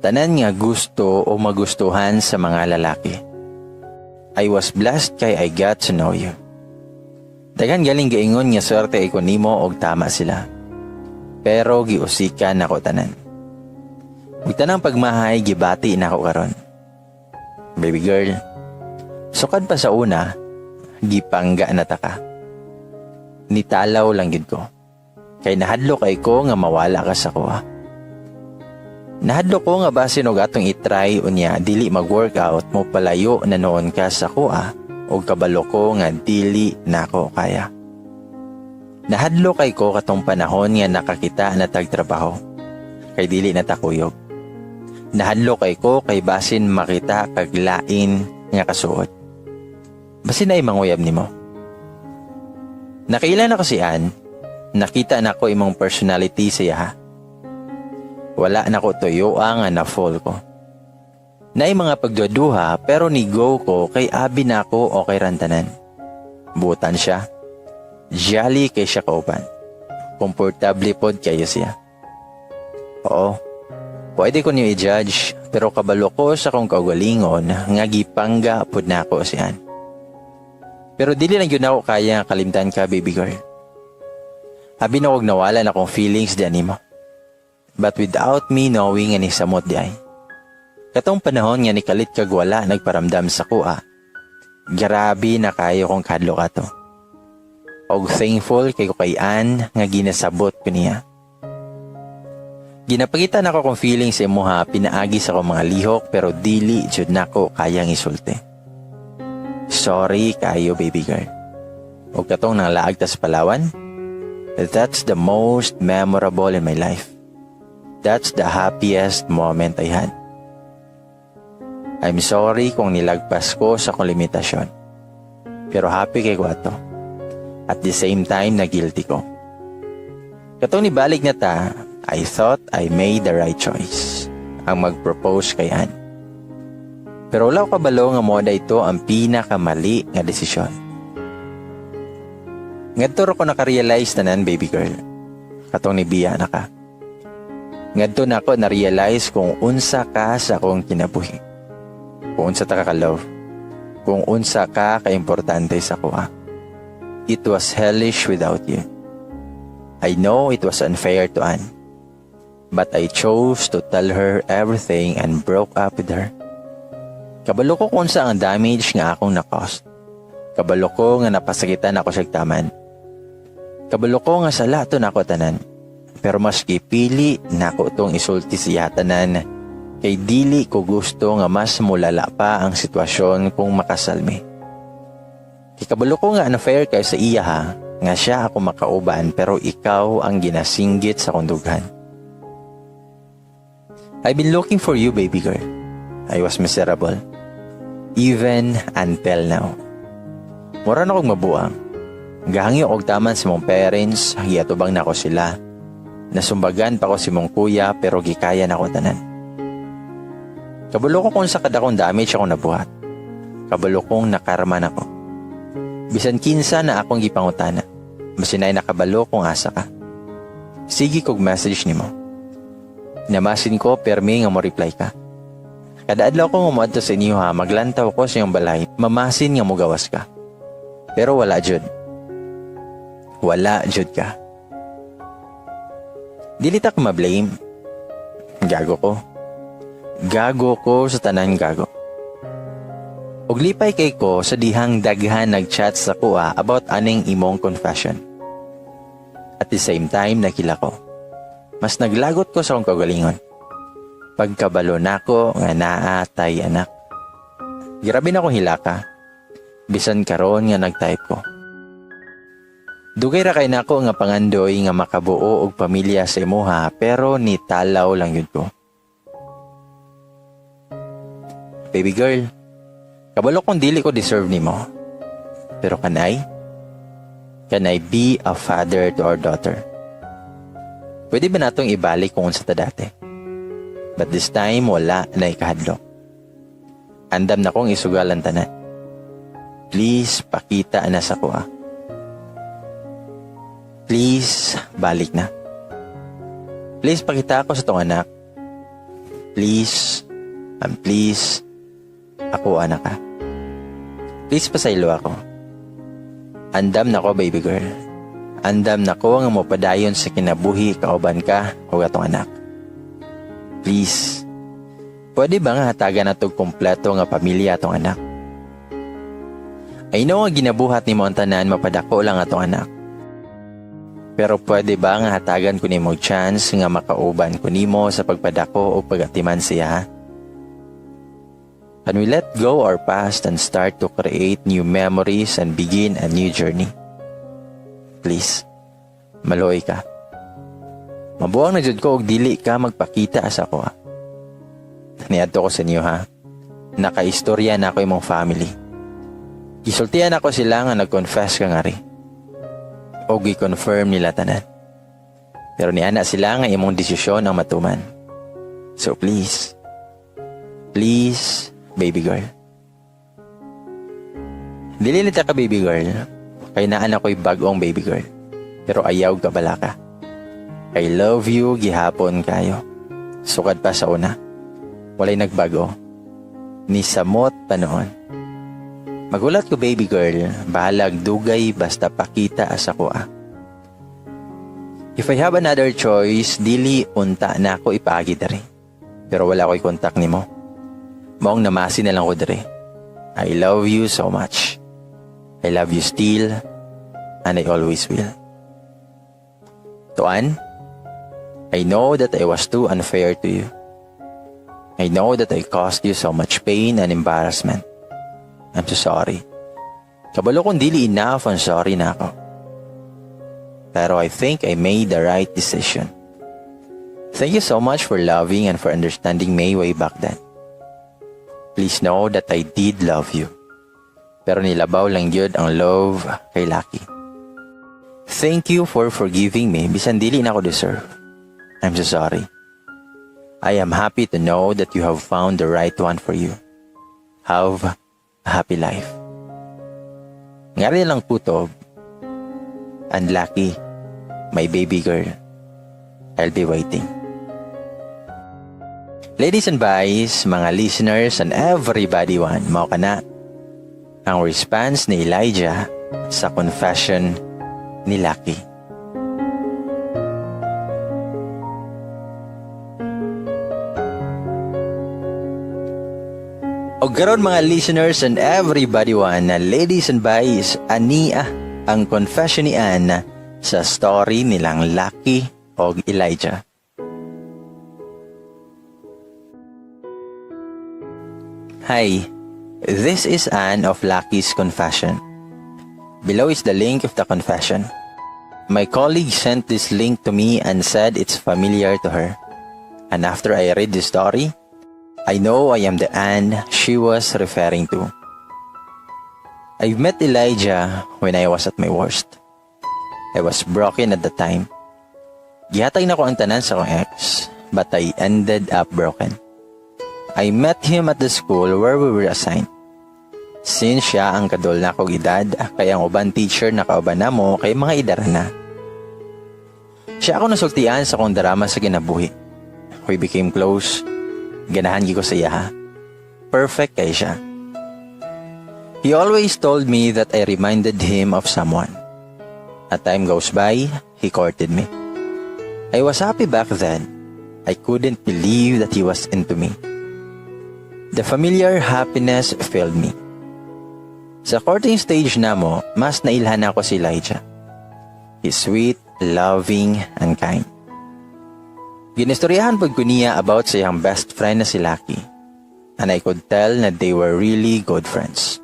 Tanan nga gusto o magustuhan sa mga lalaki. I was blessed kay I got to know you. Daghan galing gaingon nga swerte ko nimo og tama sila. Pero giusikan nako tanan. Ug tanang pagmahay gibati nako karon. Baby girl, sukad pa sa una, gipangga na ta ka. Nitalaw lang gid ko. Kay nahadlok kay ko nga mawala ka sa akoa. Nahadlok ko nga basin og atong i-try unya dili mag-workout, mo palayo na noon ka sa akoa og kabalo ko nga dili nako kaya. Nahadlok kay ko katong panahon nga nakakita na tag trabaho kay dili na ta kuyog. Nahadlok kay ko kay basin makita kag lain nga kasuot. Basin ay manguyab nimo. Nakaila na ko si Ann, nakita na ko imong personality sa iyaha. Wala na ko tuyo nga na-fall ko. Naay mga pagduduha pero ni go ko kay abi nako okay ra tanan. Butan siya. Jolly kay siya kauban. Komportable pod kayo siya. Oo. Pwede ko niyo i-judge pero kabalo ko sa akong kaugalingon nga gipangga pod nako si Ann. Pero dili lang gyud nako kaya nga kalimtan ka, baby girl. Abi na og nawala na akong feelings di nimo. But without me knowing nga nisamot di ay. Katong panahon nga nikalit kag wala nagparamdam sa akoa. Grabe na kayo kong kadlok ato. Og thankful kay ko kay Ann nga ginasabot ko niya. Ginapakita nako akong feelings sa imuha pinaagi sa akong mga lihok pero dili jud nako kayang isulti. Sorry kayo, baby girl. Og katong nanglaag ta sa Palawan, that's the most memorable in my life. That's the happiest moment I had. I'm sorry kung nilagpas ko sa akong limitasyon. Pero happy kay ko ato. At the same time, na guilty ko. Katong nibalik na ta, I thought I made the right choice. Ang mag-propose kay Ann. Pero wala ko kabalo nga mao ito ang pinakamali nga desisyon. Ngadto ra ko naka-realize tanan, baby girl. Katong nibiya na ka. Ngadto na ako na-realize kung unsa ka sa akong kinabuhi. Kung unsa ta ka ka-love. Kung unsa ka ka-importante sa akoa. It was hellish without you. I know it was unfair to Anne. But I chose to tell her everything and broke up with her. Kabalo ko kung unsa ang damage nga akong na-cause. Kabalo ko nga napasakitan ako sa taman. Kabalo ko nga sala to nako tanan. Pero mas gipili nako tong isulti siya tanan kay dili ko gusto nga mas mulala pa ang sitwasyon kung makasal mi. Kay kabalo ko nga unfair kay sa iya ha, nga siya ako makauban pero ikaw ang ginasinggit sa kong dughan. I've been looking for you, baby girl. I was miserable. Even until now. Mura na kong mabuang. Gahangyo og taman sa mong parents, giatubang nako sila. Nasumbagan pa ko sa imong kuya pero gikaya nako tanan. Kabalo ko kung unsa kadakong damage ako nabuhat. Kabalo kong nakarma nako. Bisan kinsa na akong gipangutana. Basin naay nakabalo kung asa ka. Sige kog message nimo. Namasin ko permi nga mo reply ka. Kada adlaw ko nga moadto sa inyo ha, maglantaw ko sa iyong balay, mamasin nga mogawas ka. Pero wala jud. Wala jud ka. Dili ta ka ma-blame. Gago ko. Gago ko sa tanan gago. Og lipay kay ko sa dihang daghan nag-chat sa akoa about aning imong confession. At the same time, nakila ko. Mas naglagot ko sa akong kaugalingon. Pagkabalo nako nga naa tay anak. Grabe na akong hilaka. Bisan karon nga nag-type ko. Dugay ra kay nako nga pangandoy nga makabuo og pamilya sa imuha pero nitalaw lang yun ko. Baby girl, kabalo kong dili ko deserve nimo. Pero can I? Can I be a father to our daughter? Pwede ba natong ibalik kung unsa ta dati? But this time, wala na ikahadlok. Andam na kong isugal ang tanan. Please, pakita na sa akoa. Please, balik na. Please, pakita ako sa atong anak. Please, and please, ako anak ka. Please, pasaylo ako. Andam na ko, baby girl. Andam na ko nga mopadayon sa kinabuhi kauban ka o atong anak. Please, pwede ba nga hatagan natog kompleto nga pamilya atong anak? I know nga ginabuhat nimo ang tanan mapadako lang atong anak. Pero pwede ba nga hatagan ko nimo chance nga makauban ko nimo sa pagpadako o pagatiman siya, ha? Can we let go our past and start to create new memories and begin a new journey? Please, maluoy ka. Mabuang na jud ko og dili ka magpakita sa ako, ha. Niadto ko sa inyo, ha. Nakaistorya na ako imong family. Gisultian ako sila nga nag-confess ka ngari. O gi-confirm nila tanan. Pero niana sila nga imong desisyon ang matuman. So please, please, baby girl. Dili nita ka baby girl, kay naan ako'y bag-ong baby girl. Pero ayaw ka balaka. I love you gihapon kayo. Sukad pa sa una. Walay nagbago. Ni samot pa noon. Magulat ko, baby girl, bahalag dugay basta pakita sa akoa. If I have another choice, dili unta na ako ipaagi diri. Pero wala ko'y contact nimo. Maong namasi na lang ko diri. I love you so much. I love you still, and I always will. To Ann, I know that I was too unfair to you. I know that I caused you so much pain and embarrassment. I'm so sorry. Kabalo kung dili enough ang sorry na ako. Pero I think I made the right decision. Thank you so much for loving and for understanding me way back then. Please know that I did love you. Pero nilabaw lang yun ang love kay Lucky. Thank you for forgiving me bisan dili na ako deserve. I'm so sorry. I am happy to know that you have found the right one for you. Have a happy life. Ngari lang kutob. And Lucky, my baby girl, I'll be waiting. Ladies and boys, mga listeners and everybody one, mao kana ang response ni Elijah sa confession ni Lucky. O karon, mga listeners and everybody one, ladies and boys, ania ang confession ni Anne sa story nilang Lucky og Elijah. Hi, this is Anne of Lucky's Confession. Below is the link of the confession. My colleague sent this link to me and said it's familiar to her. And after I read the story, I know I am the Anne she was referring to. I met Elijah when I was at my worst. I was broken at the time. Gihatag na ko ang tanan sa akong ex, but I ended up broken. I met him at the school where we were assigned. Since siya ang kadol na kog edad, kaya ang uban teacher na kauban namo kay mga idara na. Siya ako nasultian sa akong drama sa kinabuhi. We became close. Ganahan gyud ko sa iya, ha. Perfect kay siya. He always told me that I reminded him of someone. As time goes by, he courted me. I was happy back then. I couldn't believe that he was into me. The familiar happiness filled me. Sa courting stage namo, mas nailhan ako si Elijah. He's sweet, loving, and kind. Ginistoryahan pod ko niya about sa iyang best friend na si Lucky. And I could tell na they were really good friends.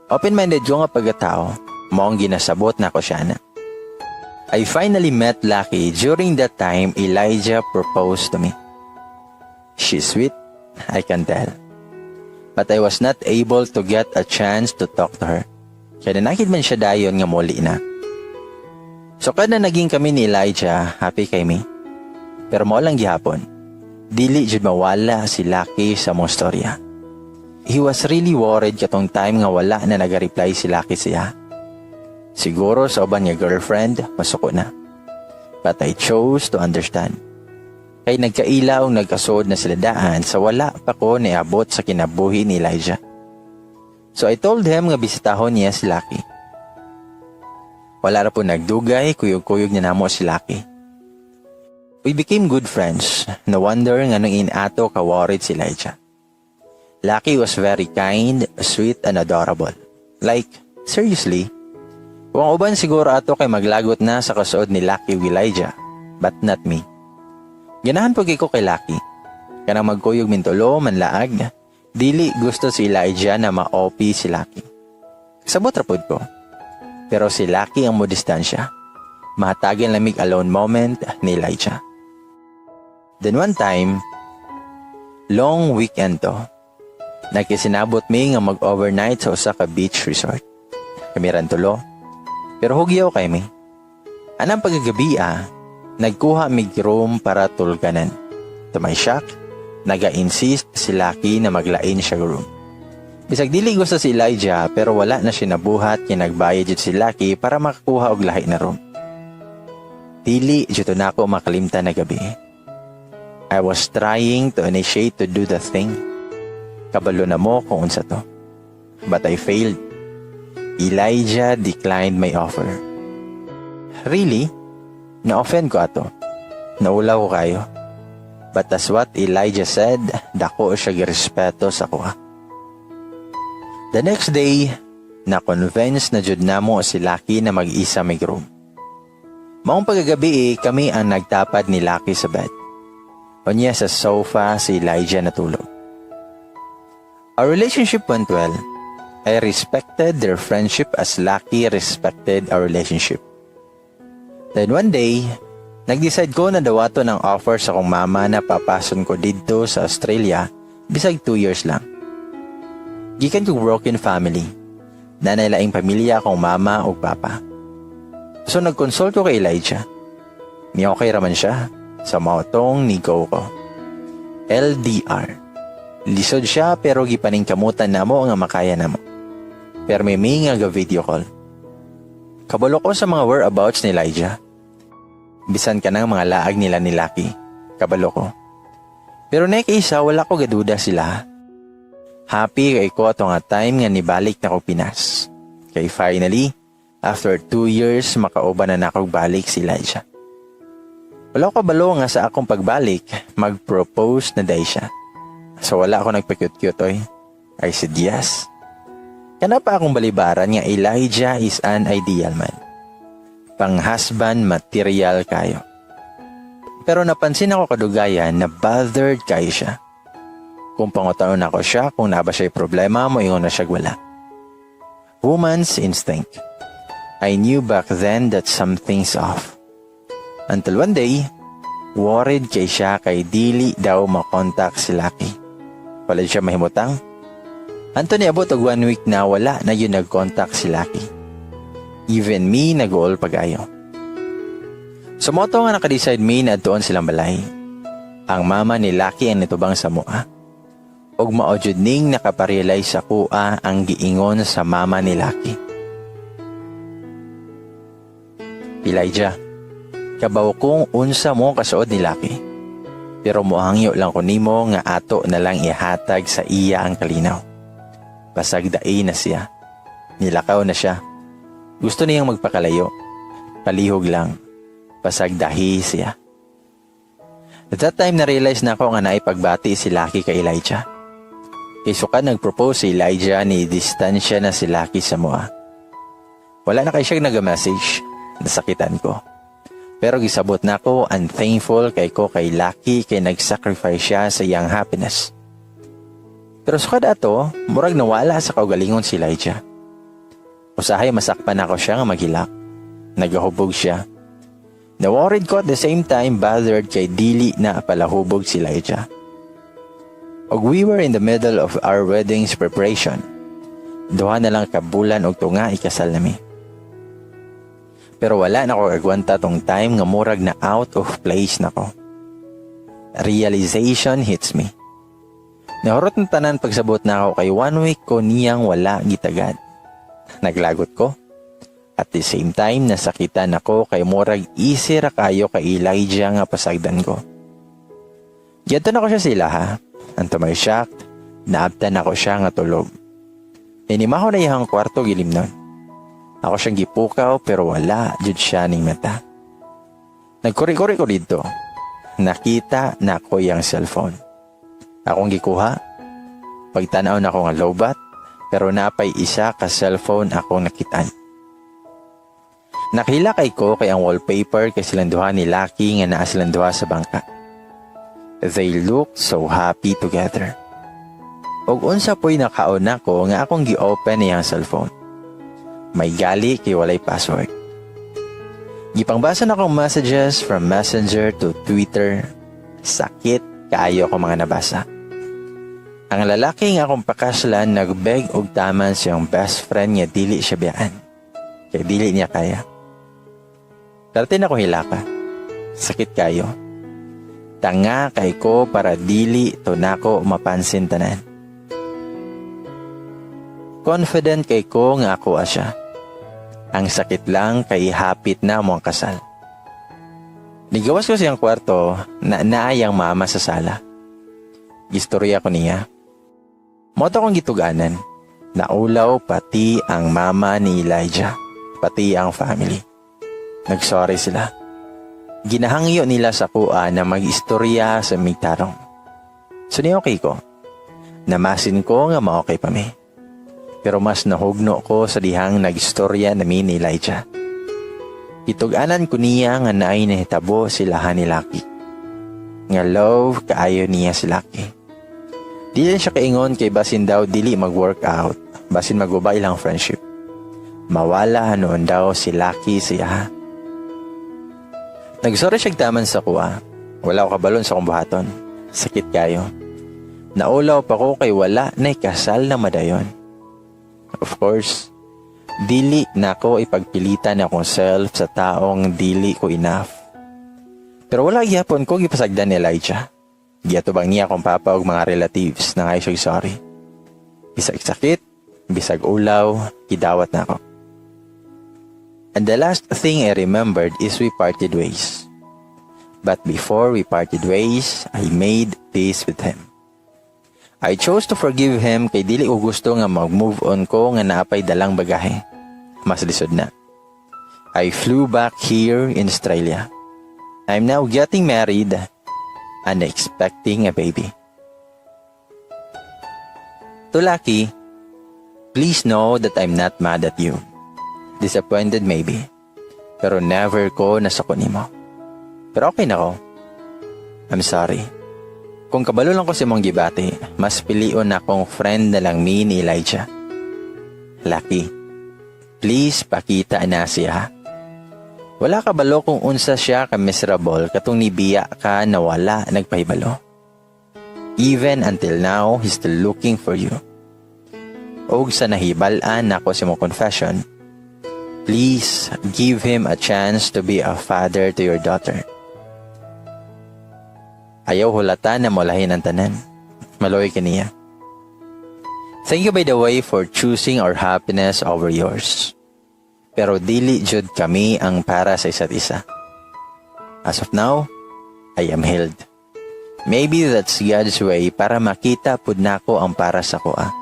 Open-minded ko nga pagkatao, maong ginasabot na ko siya na. I finally met Lucky during that time Elijah proposed to me. She's sweet, I can tell. But I was not able to get a chance to talk to her. Kaya nanakit man siya dayon nga muli na. So kada naging kami ni Elijah, happy kay mi. Pero mao lang gihapon, dili jud mawala si Lucky sa mong storya. He was really worried katong time nga wala na naga-reply si Lucky siya. Siguro sa uban nga girlfriend, masuko na. But I chose to understand. Kay nagkaila og nagkasuod na sila daan sa wala pa ko niabot sa kinabuhi ni Elijah. So I told him nga bisitahon niya si Lucky. Wala ra po nagdugay, kuyog-kuyog na namo si Lucky. We became good friends. No wonder nga nung inato ka-worried si Elijah. Lucky was very kind, sweet, and adorable. Like, seriously, kung ang uban siguro ato kay maglagot na sa kasuod ni Lucky ug Elijah, but not me. Ganahan po ko kay Lucky. Kanang magkuyog ming tulo, manlaag, dili gusto si Elijah na ma-OP si Lucky. Sabot ra pod ko. Pero si Lucky ang mo distansya. Mahatagan lang mig alone moment ni Elijah. Then one time, long weekend to, nagkisinabot mi nga mag-overnight sa usa ka beach resort. Kami ran tulo. Pero hugyaw kay mi. Anang pagkagabi ah, nagkuha mig room para tulganan. To my shock, naga-insist si Lucky na maglain siya room. Bisag dili gusto si Elijah, pero wala na siya nabuhat kay nagbayad jud si Lucky para makakuha og lahi na room. Dili jud nako makalimtan na gabi. I was trying to initiate to do the thing. Kabalo na mo kung unsa to. But I failed. Elijah declined my offer. Really? Na-offend ko ato. Naulaw ko kayo. But as what Elijah said, dako siya girespeto sa kuha. The next day, na-convince na jud namo si Lucky na mag-isa mig room. Maong pagkagabi eh, kami ang nagtapad ni Lucky sa bed. Unya sa sofa si Elijah natulog. Our relationship went well. I respected their friendship as Lucky respected our relationship. Then one day, nag-decide ko na dawato ng offer sa akong mama na papason ko didto sa Australia bisag 2 years lang. Gikan kog broken family. Naa nay laing pamilya akong mama ug papa. So nag-consult ko kay Elijah. Ni okay raman siya. Sa mao tong ni-go ko. LDR. Lisod siya pero gipaningkamutan namo nga makaya namo. Pero may mi nga ga video call. Kabalo ko sa mga whereabouts ni Elijah. Bisan ka ng mga laag nila ni Lucky. Kabalo ko. Pero next isa, wala ko gaduda sila. Happy kay ko ato nga time nga nibalik na ko Pinas. Kay finally, after 2 years, makauban na nako balik si Elijah. Wala ko kabalo nga sa akong pagbalik, mag-propose na day siya. So wala ako nagpa-cute-cute oy. I said yes. Kana pa akong balibaran nga Elijah is an ideal man. Pang-husband material kayo. Pero napansin ako kadugayan na bothered kayo siya. Kung pangutaon ako siya kung naa ba siya problema, mo ingon na siya wala. Woman's instinct. I knew back then that something's off. Until one day, worried kay siya kay dili daw makontak si Lucky. Wala siya mahimutang. Anto niabot og one week na wala na yun nag-contact si Lucky. Even me, nag-uol pagayo. So mao to nga naka-decide me na adtuon silang balay. Ang mama ni Lucky ang nitubang sa mua. Og mao jud ning nakaparealize sa kuha ang giingon sa mama ni Lucky. "Elijah, kabaw kong unsa mo kasuod ni Lucky. Pero mohangyo lang ko nimo nga ato na lang ihatag sa iya ang kalinaw. Basag dai na siya. Nilakaw na siya. Gusto niyang magpakalayo. Palihog lang. Basag dahi siya." At that time, na-realize na ako nga naipagbati si Lucky kay Elijah. Kay sukad nag-propose si Elijah, ni distansya na si Lucky sa mua. Wala na kay siya nag-message. Nasakitan ko. Pero gisabot na ko and thankful kay ko kay Lucky kay nag-sacrifice siya sa iyang happiness. Pero sukad ato, murag nawala sa kaugalingon si Elijah. Usahay masakpan ako siya nga maghilak. Nagahubog siya. Na-worried ko, at the same time bothered kay dili na palahubog si Elijah. Og we were in the middle of our wedding's preparation. 2 na lang ka bulan og tunga ikasal nami. Pero wala na ko agwanta tong time nga murag na out of place na ko. Realization hits me. Nahurot ng tanan pagsabot na ako kay one week ko niyang wala gitagad. Naglagot ko. At the same time, nasakitan ako kay murag easy ra kayo kay Elijah nga pasagdan ko. Giadto nako siya sila ha. And to my shock, naabtan ako siya nga tulog. Ninimaho na iyang kwarto gilimnon. Ako siyang gipukaw pero wala jud siya ning mata. Nagkuri-kuri ko dito. Nakita na ko iyang cellphone. Akong gikuha. Pagtanaw na ko nga lowbat, pero napay isa ka cellphone akong nakitaan. Nakila kay ko kay ang wallpaper kay silang duha ni Lucky nga naa silang duha sa bangka. They look so happy together. Og unsa po'y nakaon nako nga akong gi-open iyang cellphone. May gali kay walay password. Gipangbasa na akong messages from Messenger to Twitter. Sakit kaayo ako mga nabasa. Ang lalaki nga akong pakaslan nagbeg og taman siyang best friend nga dili siya biyaan. Kay dili niya kaya. Darte na ko hilaka. Sakit kayo. Tanga kay ko para dili to nako mapansin tanan. Confident kay ko nga ako siya. Ang sakit lang kay hapit na mo ang kasal. Nigawas ko siyang kwarto na naayang mama sa sala. Gistorya ko niya. Moto kong gituganan. Naulaw pati ang mama ni Elijah, pati ang family. Nagsorry sila. Ginahangyo nila sa kuha na mag-istorya sa migtarong. So ni okay ko. Namasin ko nga ma-okay pa mi. Pero mas nahugno ko sa dihang nagistorya nami ni Elijah. Gitug-anan ko niya nga naay nahitabo sila ni Lucky. Nga love kaayo niya si Lucky. Dili siya kaingon kay basin daw dili mag-workout, basin maguba ilang friendship. Mawala noon daw si Lucky siya. Nagsorry siya taman sa kuha. Wala ko kabalon sa akong buhaton. Sakit kayo. Naulaw pa ko kay wala na kasal na madayon. Of course, dili na ko ipagpilitan akong self sa taong dili ko enough. Pero wala gihapon ko gipasagdan ni Elijah. Giatubang niya akong papa og mga relatives na ngay siya sorry. Bisag sakit, bisag ulaw, gidawat na ako. And the last thing I remembered is we parted ways. But before we parted ways, I made peace with him. I chose to forgive him kay dili ko gusto nga mag-move on ko nga naapay dalang bagahe. Mas lisod na. I flew back here in Australia. I'm now getting married and expecting a baby. To Lucky, please know that I'm not mad at you. Disappointed maybe, pero never ko nasuko nimo. Pero okay na ko. I'm sorry. Kung kabalo lang ko sa imong gibati, mas pilion na akong friend na lang mi ni Elijah. Lucky, please pakita na siya. Wala ka balo kung unsa siya ka miserable katong nibiya ka na wala nagpahibalo. Even until now, he's still looking for you. Og sa nahibal-an nako sa imong confession, please give him a chance to be a father to your daughter. Ayaw hulata na mulahin ang tanan. Maluoy kaniya. Thank you, by the way, for choosing our happiness over yours. Pero dili jud kami ang para sa isa't isa. As of now, I am healed. Maybe that's God's way para makita pud nako ang para sa koa.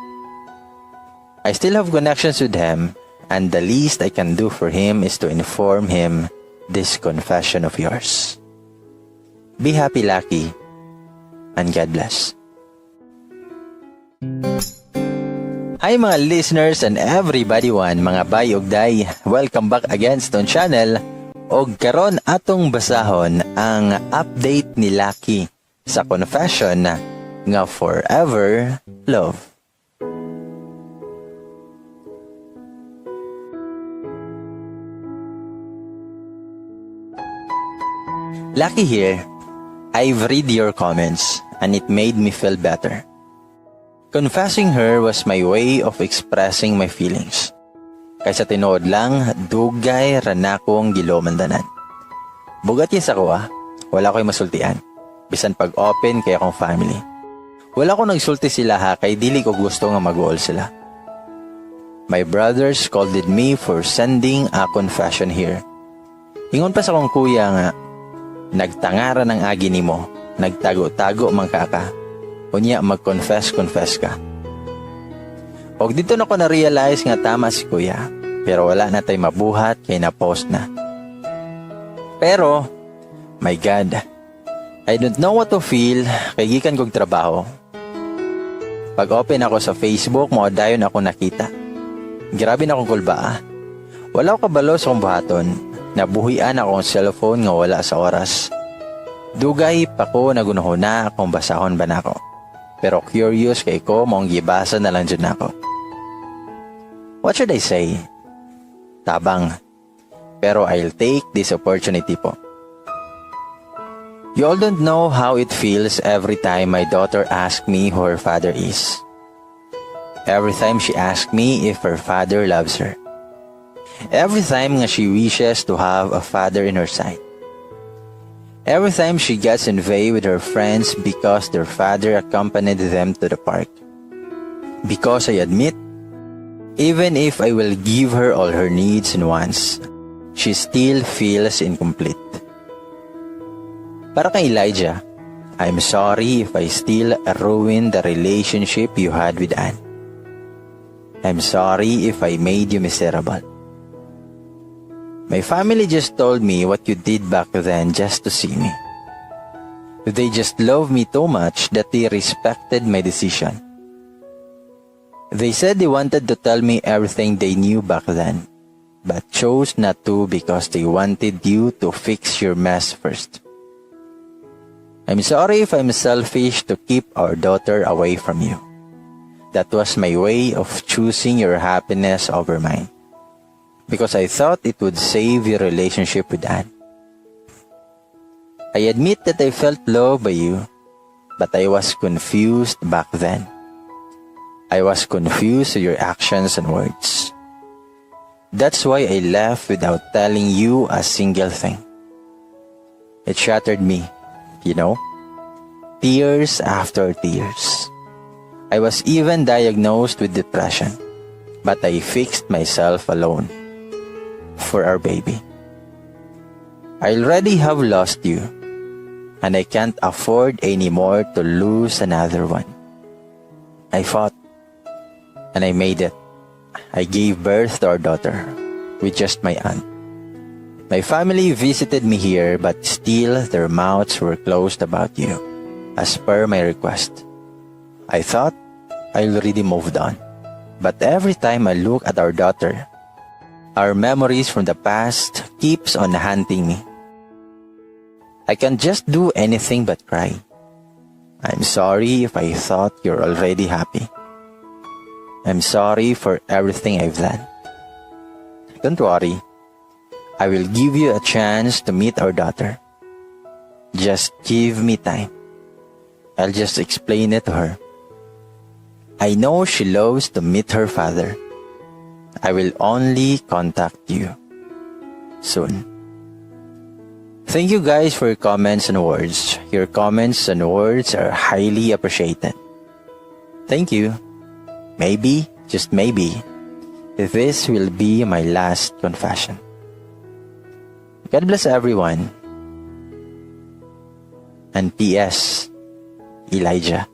I still have connections with him, and the least I can do for him is to inform him this confession of yours. Be happy, Lucky, and God bless. Hi mga listeners and everybody one, mga bay ug day. Welcome back again sa atong channel. Og karon atong basahon ang update ni Lucky sa confession nga forever love. Lucky here. I've read your comments and it made me feel better. Confessing her was my way of expressing my feelings. Kaysa tinuod lang, dugay ra nakong gilomandanan. Bugat sa ko ah, wala ko'y masultian. Bisan pag-open kay akong family. Wala ko nagsulti sila ha kay dili ko gusto nga mag-uol sila. My brother scolded me for sending a confession here. Ingon pa sa akong kuya nga, "Nagtangara ng agi nimo, nagtago-tago man ka ka. Unya mag-confess-confess ka." Og didto na ko na-realize nga tama si kuya, pero wala na tay mabuhat kay na-post na. Pero, my God, I don't know what to feel kay gikan kog trabaho. Pag open ako sa Facebook, mao dayon ako nakita. Grabe na akong kulba. Wala ko kabalo sa akong buhaton. Nabuhian akong cellphone nga wala sa oras. Dugay pa ko nagunahuna kung basahon ba nako. Pero curious kay ko, maong gibasa na lang jud nako. What should I say? Tabang. Pero I'll take this opportunity po. You all don't know how it feels every time my daughter asks me who her father is. Every time she asks me if her father loves her. Every time nga she wishes to have a father in her side. Every time she gets envy with her friends because their father accompanied them to the park. Because I admit, even if I will give her all her needs and wants, she still feels incomplete. Para kay Elijah, I'm sorry if I still ruined the relationship you had with Anne. I'm sorry if I made you miserable. My family just told me what you did back then just to see me. They just loved me too much that they respected my decision. They said they wanted to tell me everything they knew back then, but chose not to because they wanted you to fix your mess first. I'm sorry if I'm selfish to keep our daughter away from you. That was my way of choosing your happiness over mine, because I thought it would save your relationship with Anne. I admit that I felt loved by you, but I was confused back then. I was confused with your actions and words. That's why I left without telling you a single thing. It shattered me. Tears after tears. I was even diagnosed with depression, but I fixed myself alone for our baby. I already have lost you, and I can't afford anymore to lose another one. I fought, and I made it. I gave birth to our daughter with just my aunt. My family visited me here, but still their mouths were closed about you, as per my request. I thought I already moved on. But every time I look at our daughter, our memories from the past keeps on haunting me. I can just do anything but cry. I'm sorry if I thought you're already happy. I'm sorry for everything I've done. Don't worry. I will give you a chance to meet our daughter. Just give me time. I'll just explain it to her. I know she loves to meet her father. I will only contact you soon. Thank you guys for your comments and words. Your comments and words are highly appreciated. Thank you. Maybe, just maybe, this will be my last confession. God bless everyone. And P.S. Elijah,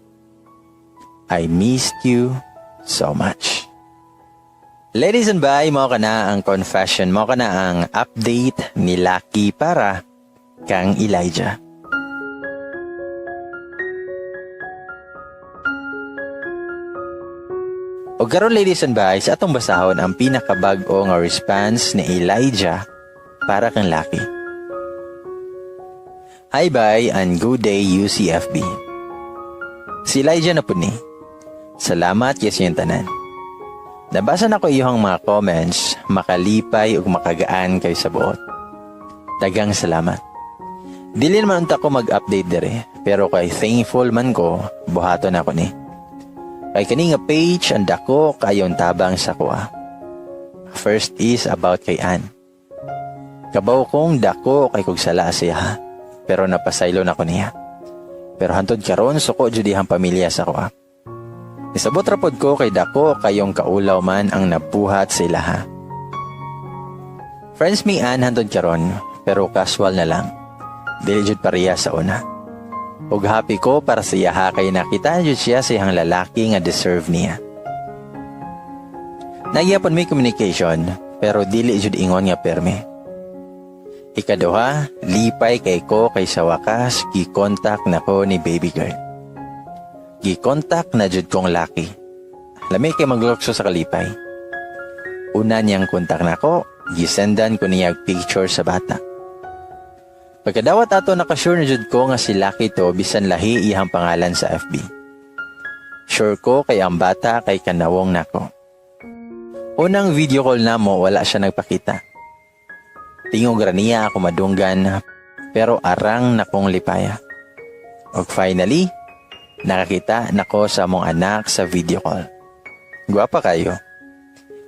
I missed you so much. Ladies and bay, mao kana ang confession, mao kana ang update ni Lucky para kang Elijah. O karon, ladies and guys, atong basahon ang pinakabag-o nga response ni Elijah para kang Lucky. Hi bye and good day, UCFB. Si Elijah na pud ni. Salamat kay sa tanan. Nabasa na ko iyong mga comments, makalipay ug makagaan kay sa buot. Daghang salamat. Dili naman unta ko mag-update dire, pero kay thankful man ko, buhaton ako ni. Kay kani nga page ang dako kayong tabang sa kuha. First is about kay Ann. Kabaw kong dako kay kog sala siya, pero napasaylo na ko niya. Pero hantod karon suko jud iyang pamilya sa akoa. Nisabot ra pod ko kay dako kayong kaulaw man ang nabuhat sa ilaha. Friends mi Ann hantod karon, pero casual na lang. Dili jud pareha sa una. Ug happy ko para sa iyaha kay nakita jud siya sa iyang lalaki nga deserve niya. Naa gyapon may communication, pero dili jud ingon nga perme. Ikaduha, lipay kay ko kay sa wakas gi-contact na ko ni baby girl. Gi-contact na jud kong Lucky. Lami kay maglukso sa kalipay. Una niyang kontak nako, gisendan ko niya og picture sa bata. Pagkadawat ato, nakasure na jud ko nga si Lucky to bisan lahi iyang pangalan sa FB. Sure ko kay ang bata kay kanawong nako. Unang video call namo, wala siya nagpakita. Tingog ra niya ako madunggan, pero arang nakong lipaya. Og finally, nakakita nako sa among anak sa video call. Gwapa kayo.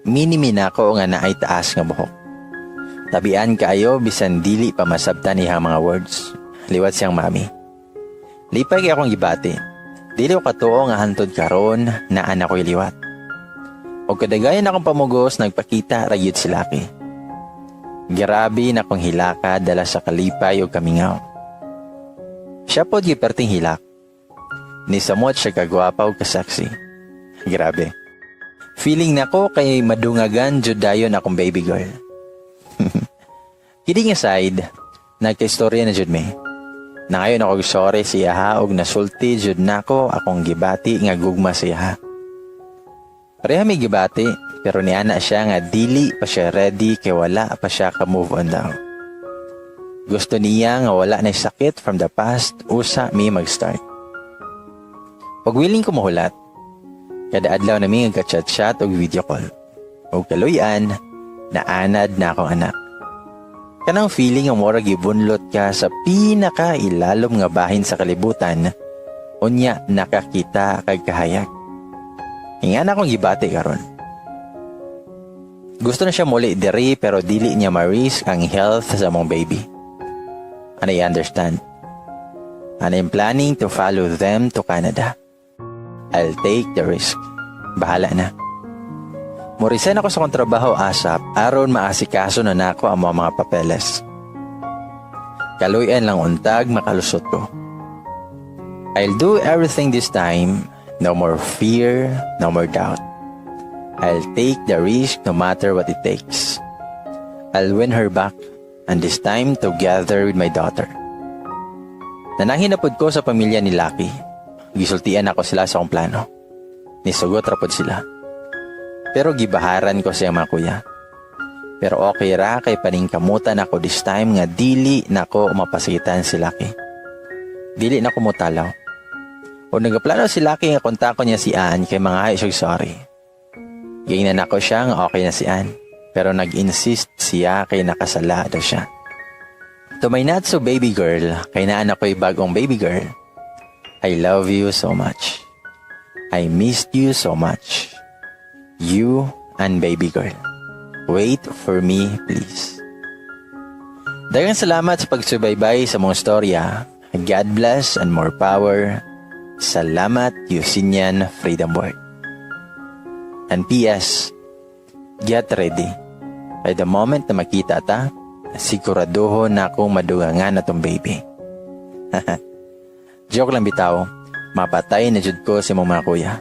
Mini-me nako nga naay taas nga buhok. Tabian kaayo bisan dili pa masabtan iyang mga words. Liwat siyang "Mommy." Lipay kay akong gibati. Dili ko katuo nga hantod karon naa na ko'y liwat. Og kadagayan akong pamugos, nagpakita ra gyud si Lucky. Grabe na kong hilaka dala sa kalipay ug kamingaw. Siya pod giperting hilak. Nisamot siya kagwapa ug kasexy. Grabe. Feeling nako kay madungagan jud dayon akong baby girl. Kidding aside, nagka-istorya na jud mi. Nangayon ako sorry sa iyaha og nasulti jud nako akong gibati nga gugma sa iyaha. Pareha mi gibati, pero niana siya nga dili pa siya ready kay wala pa siya ka move on daw. Gusto niya nga wala na sakit from the past usa mi mag-start. Pag willing ko mahulat, kada adlaw na mi chat-chat og video call. Og kaluyan, naanad na akong anak. Kanang feeling nga murag gibunlot ka sa pinaka ilalom nga bahin sa kalibutan, unya nakakita kag kahayag. Ingana akong gibati karon. Gusto na siya muli diri, pero dili niya ma-risk ang health sa among baby. And I understand. And I'm planning to follow them to Canada. I'll take the risk. Bahala na. Mo-resign ako sa akong trabaho ASAP aron maasikaso na nako ang mga papeles. Kaluyan lang untag makalusot ko. I'll do everything this time. No more fear, no more doubt. I'll take the risk no matter what it takes. I'll win her back, and this time together with my daughter. Nananghin na pod ko sa pamilya ni Lucky. Gisultian ako sila sa akong plano. Nisugot ra pod sila. Pero gibaharan ko siya mga kuya. Pero okay ra kay paningkamutan ako this time nga dili nako mapasakitan si Lucky. Dili na ko mutalaw. O nagaplano si Lucky nga kontakon niya si Ann kay mga siya sorry. Giingnan nako siya nga okay na si Ann. Pero nag-insist siya kay nakasala daw siya. To my not so baby girl, kay naa na ko'y bagong baby girl. I love you so much. I missed you so much. You and baby girl. Wait for me, please. Daghang salamat sa pagsubaybay sa mong storya. God bless and more power. Salamat, Yusinian Freedom Board. And PS, get ready. By the moment na makita ta, siguraduho na akong madugangan na tong baby. Joke lang bitaw, mapatay na jud ko sa imong mga kuya.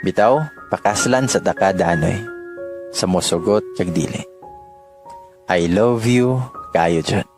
Bitaw, pakaslan sa taka danoy. Sa mosugot kag dili. I love you, kayo jud.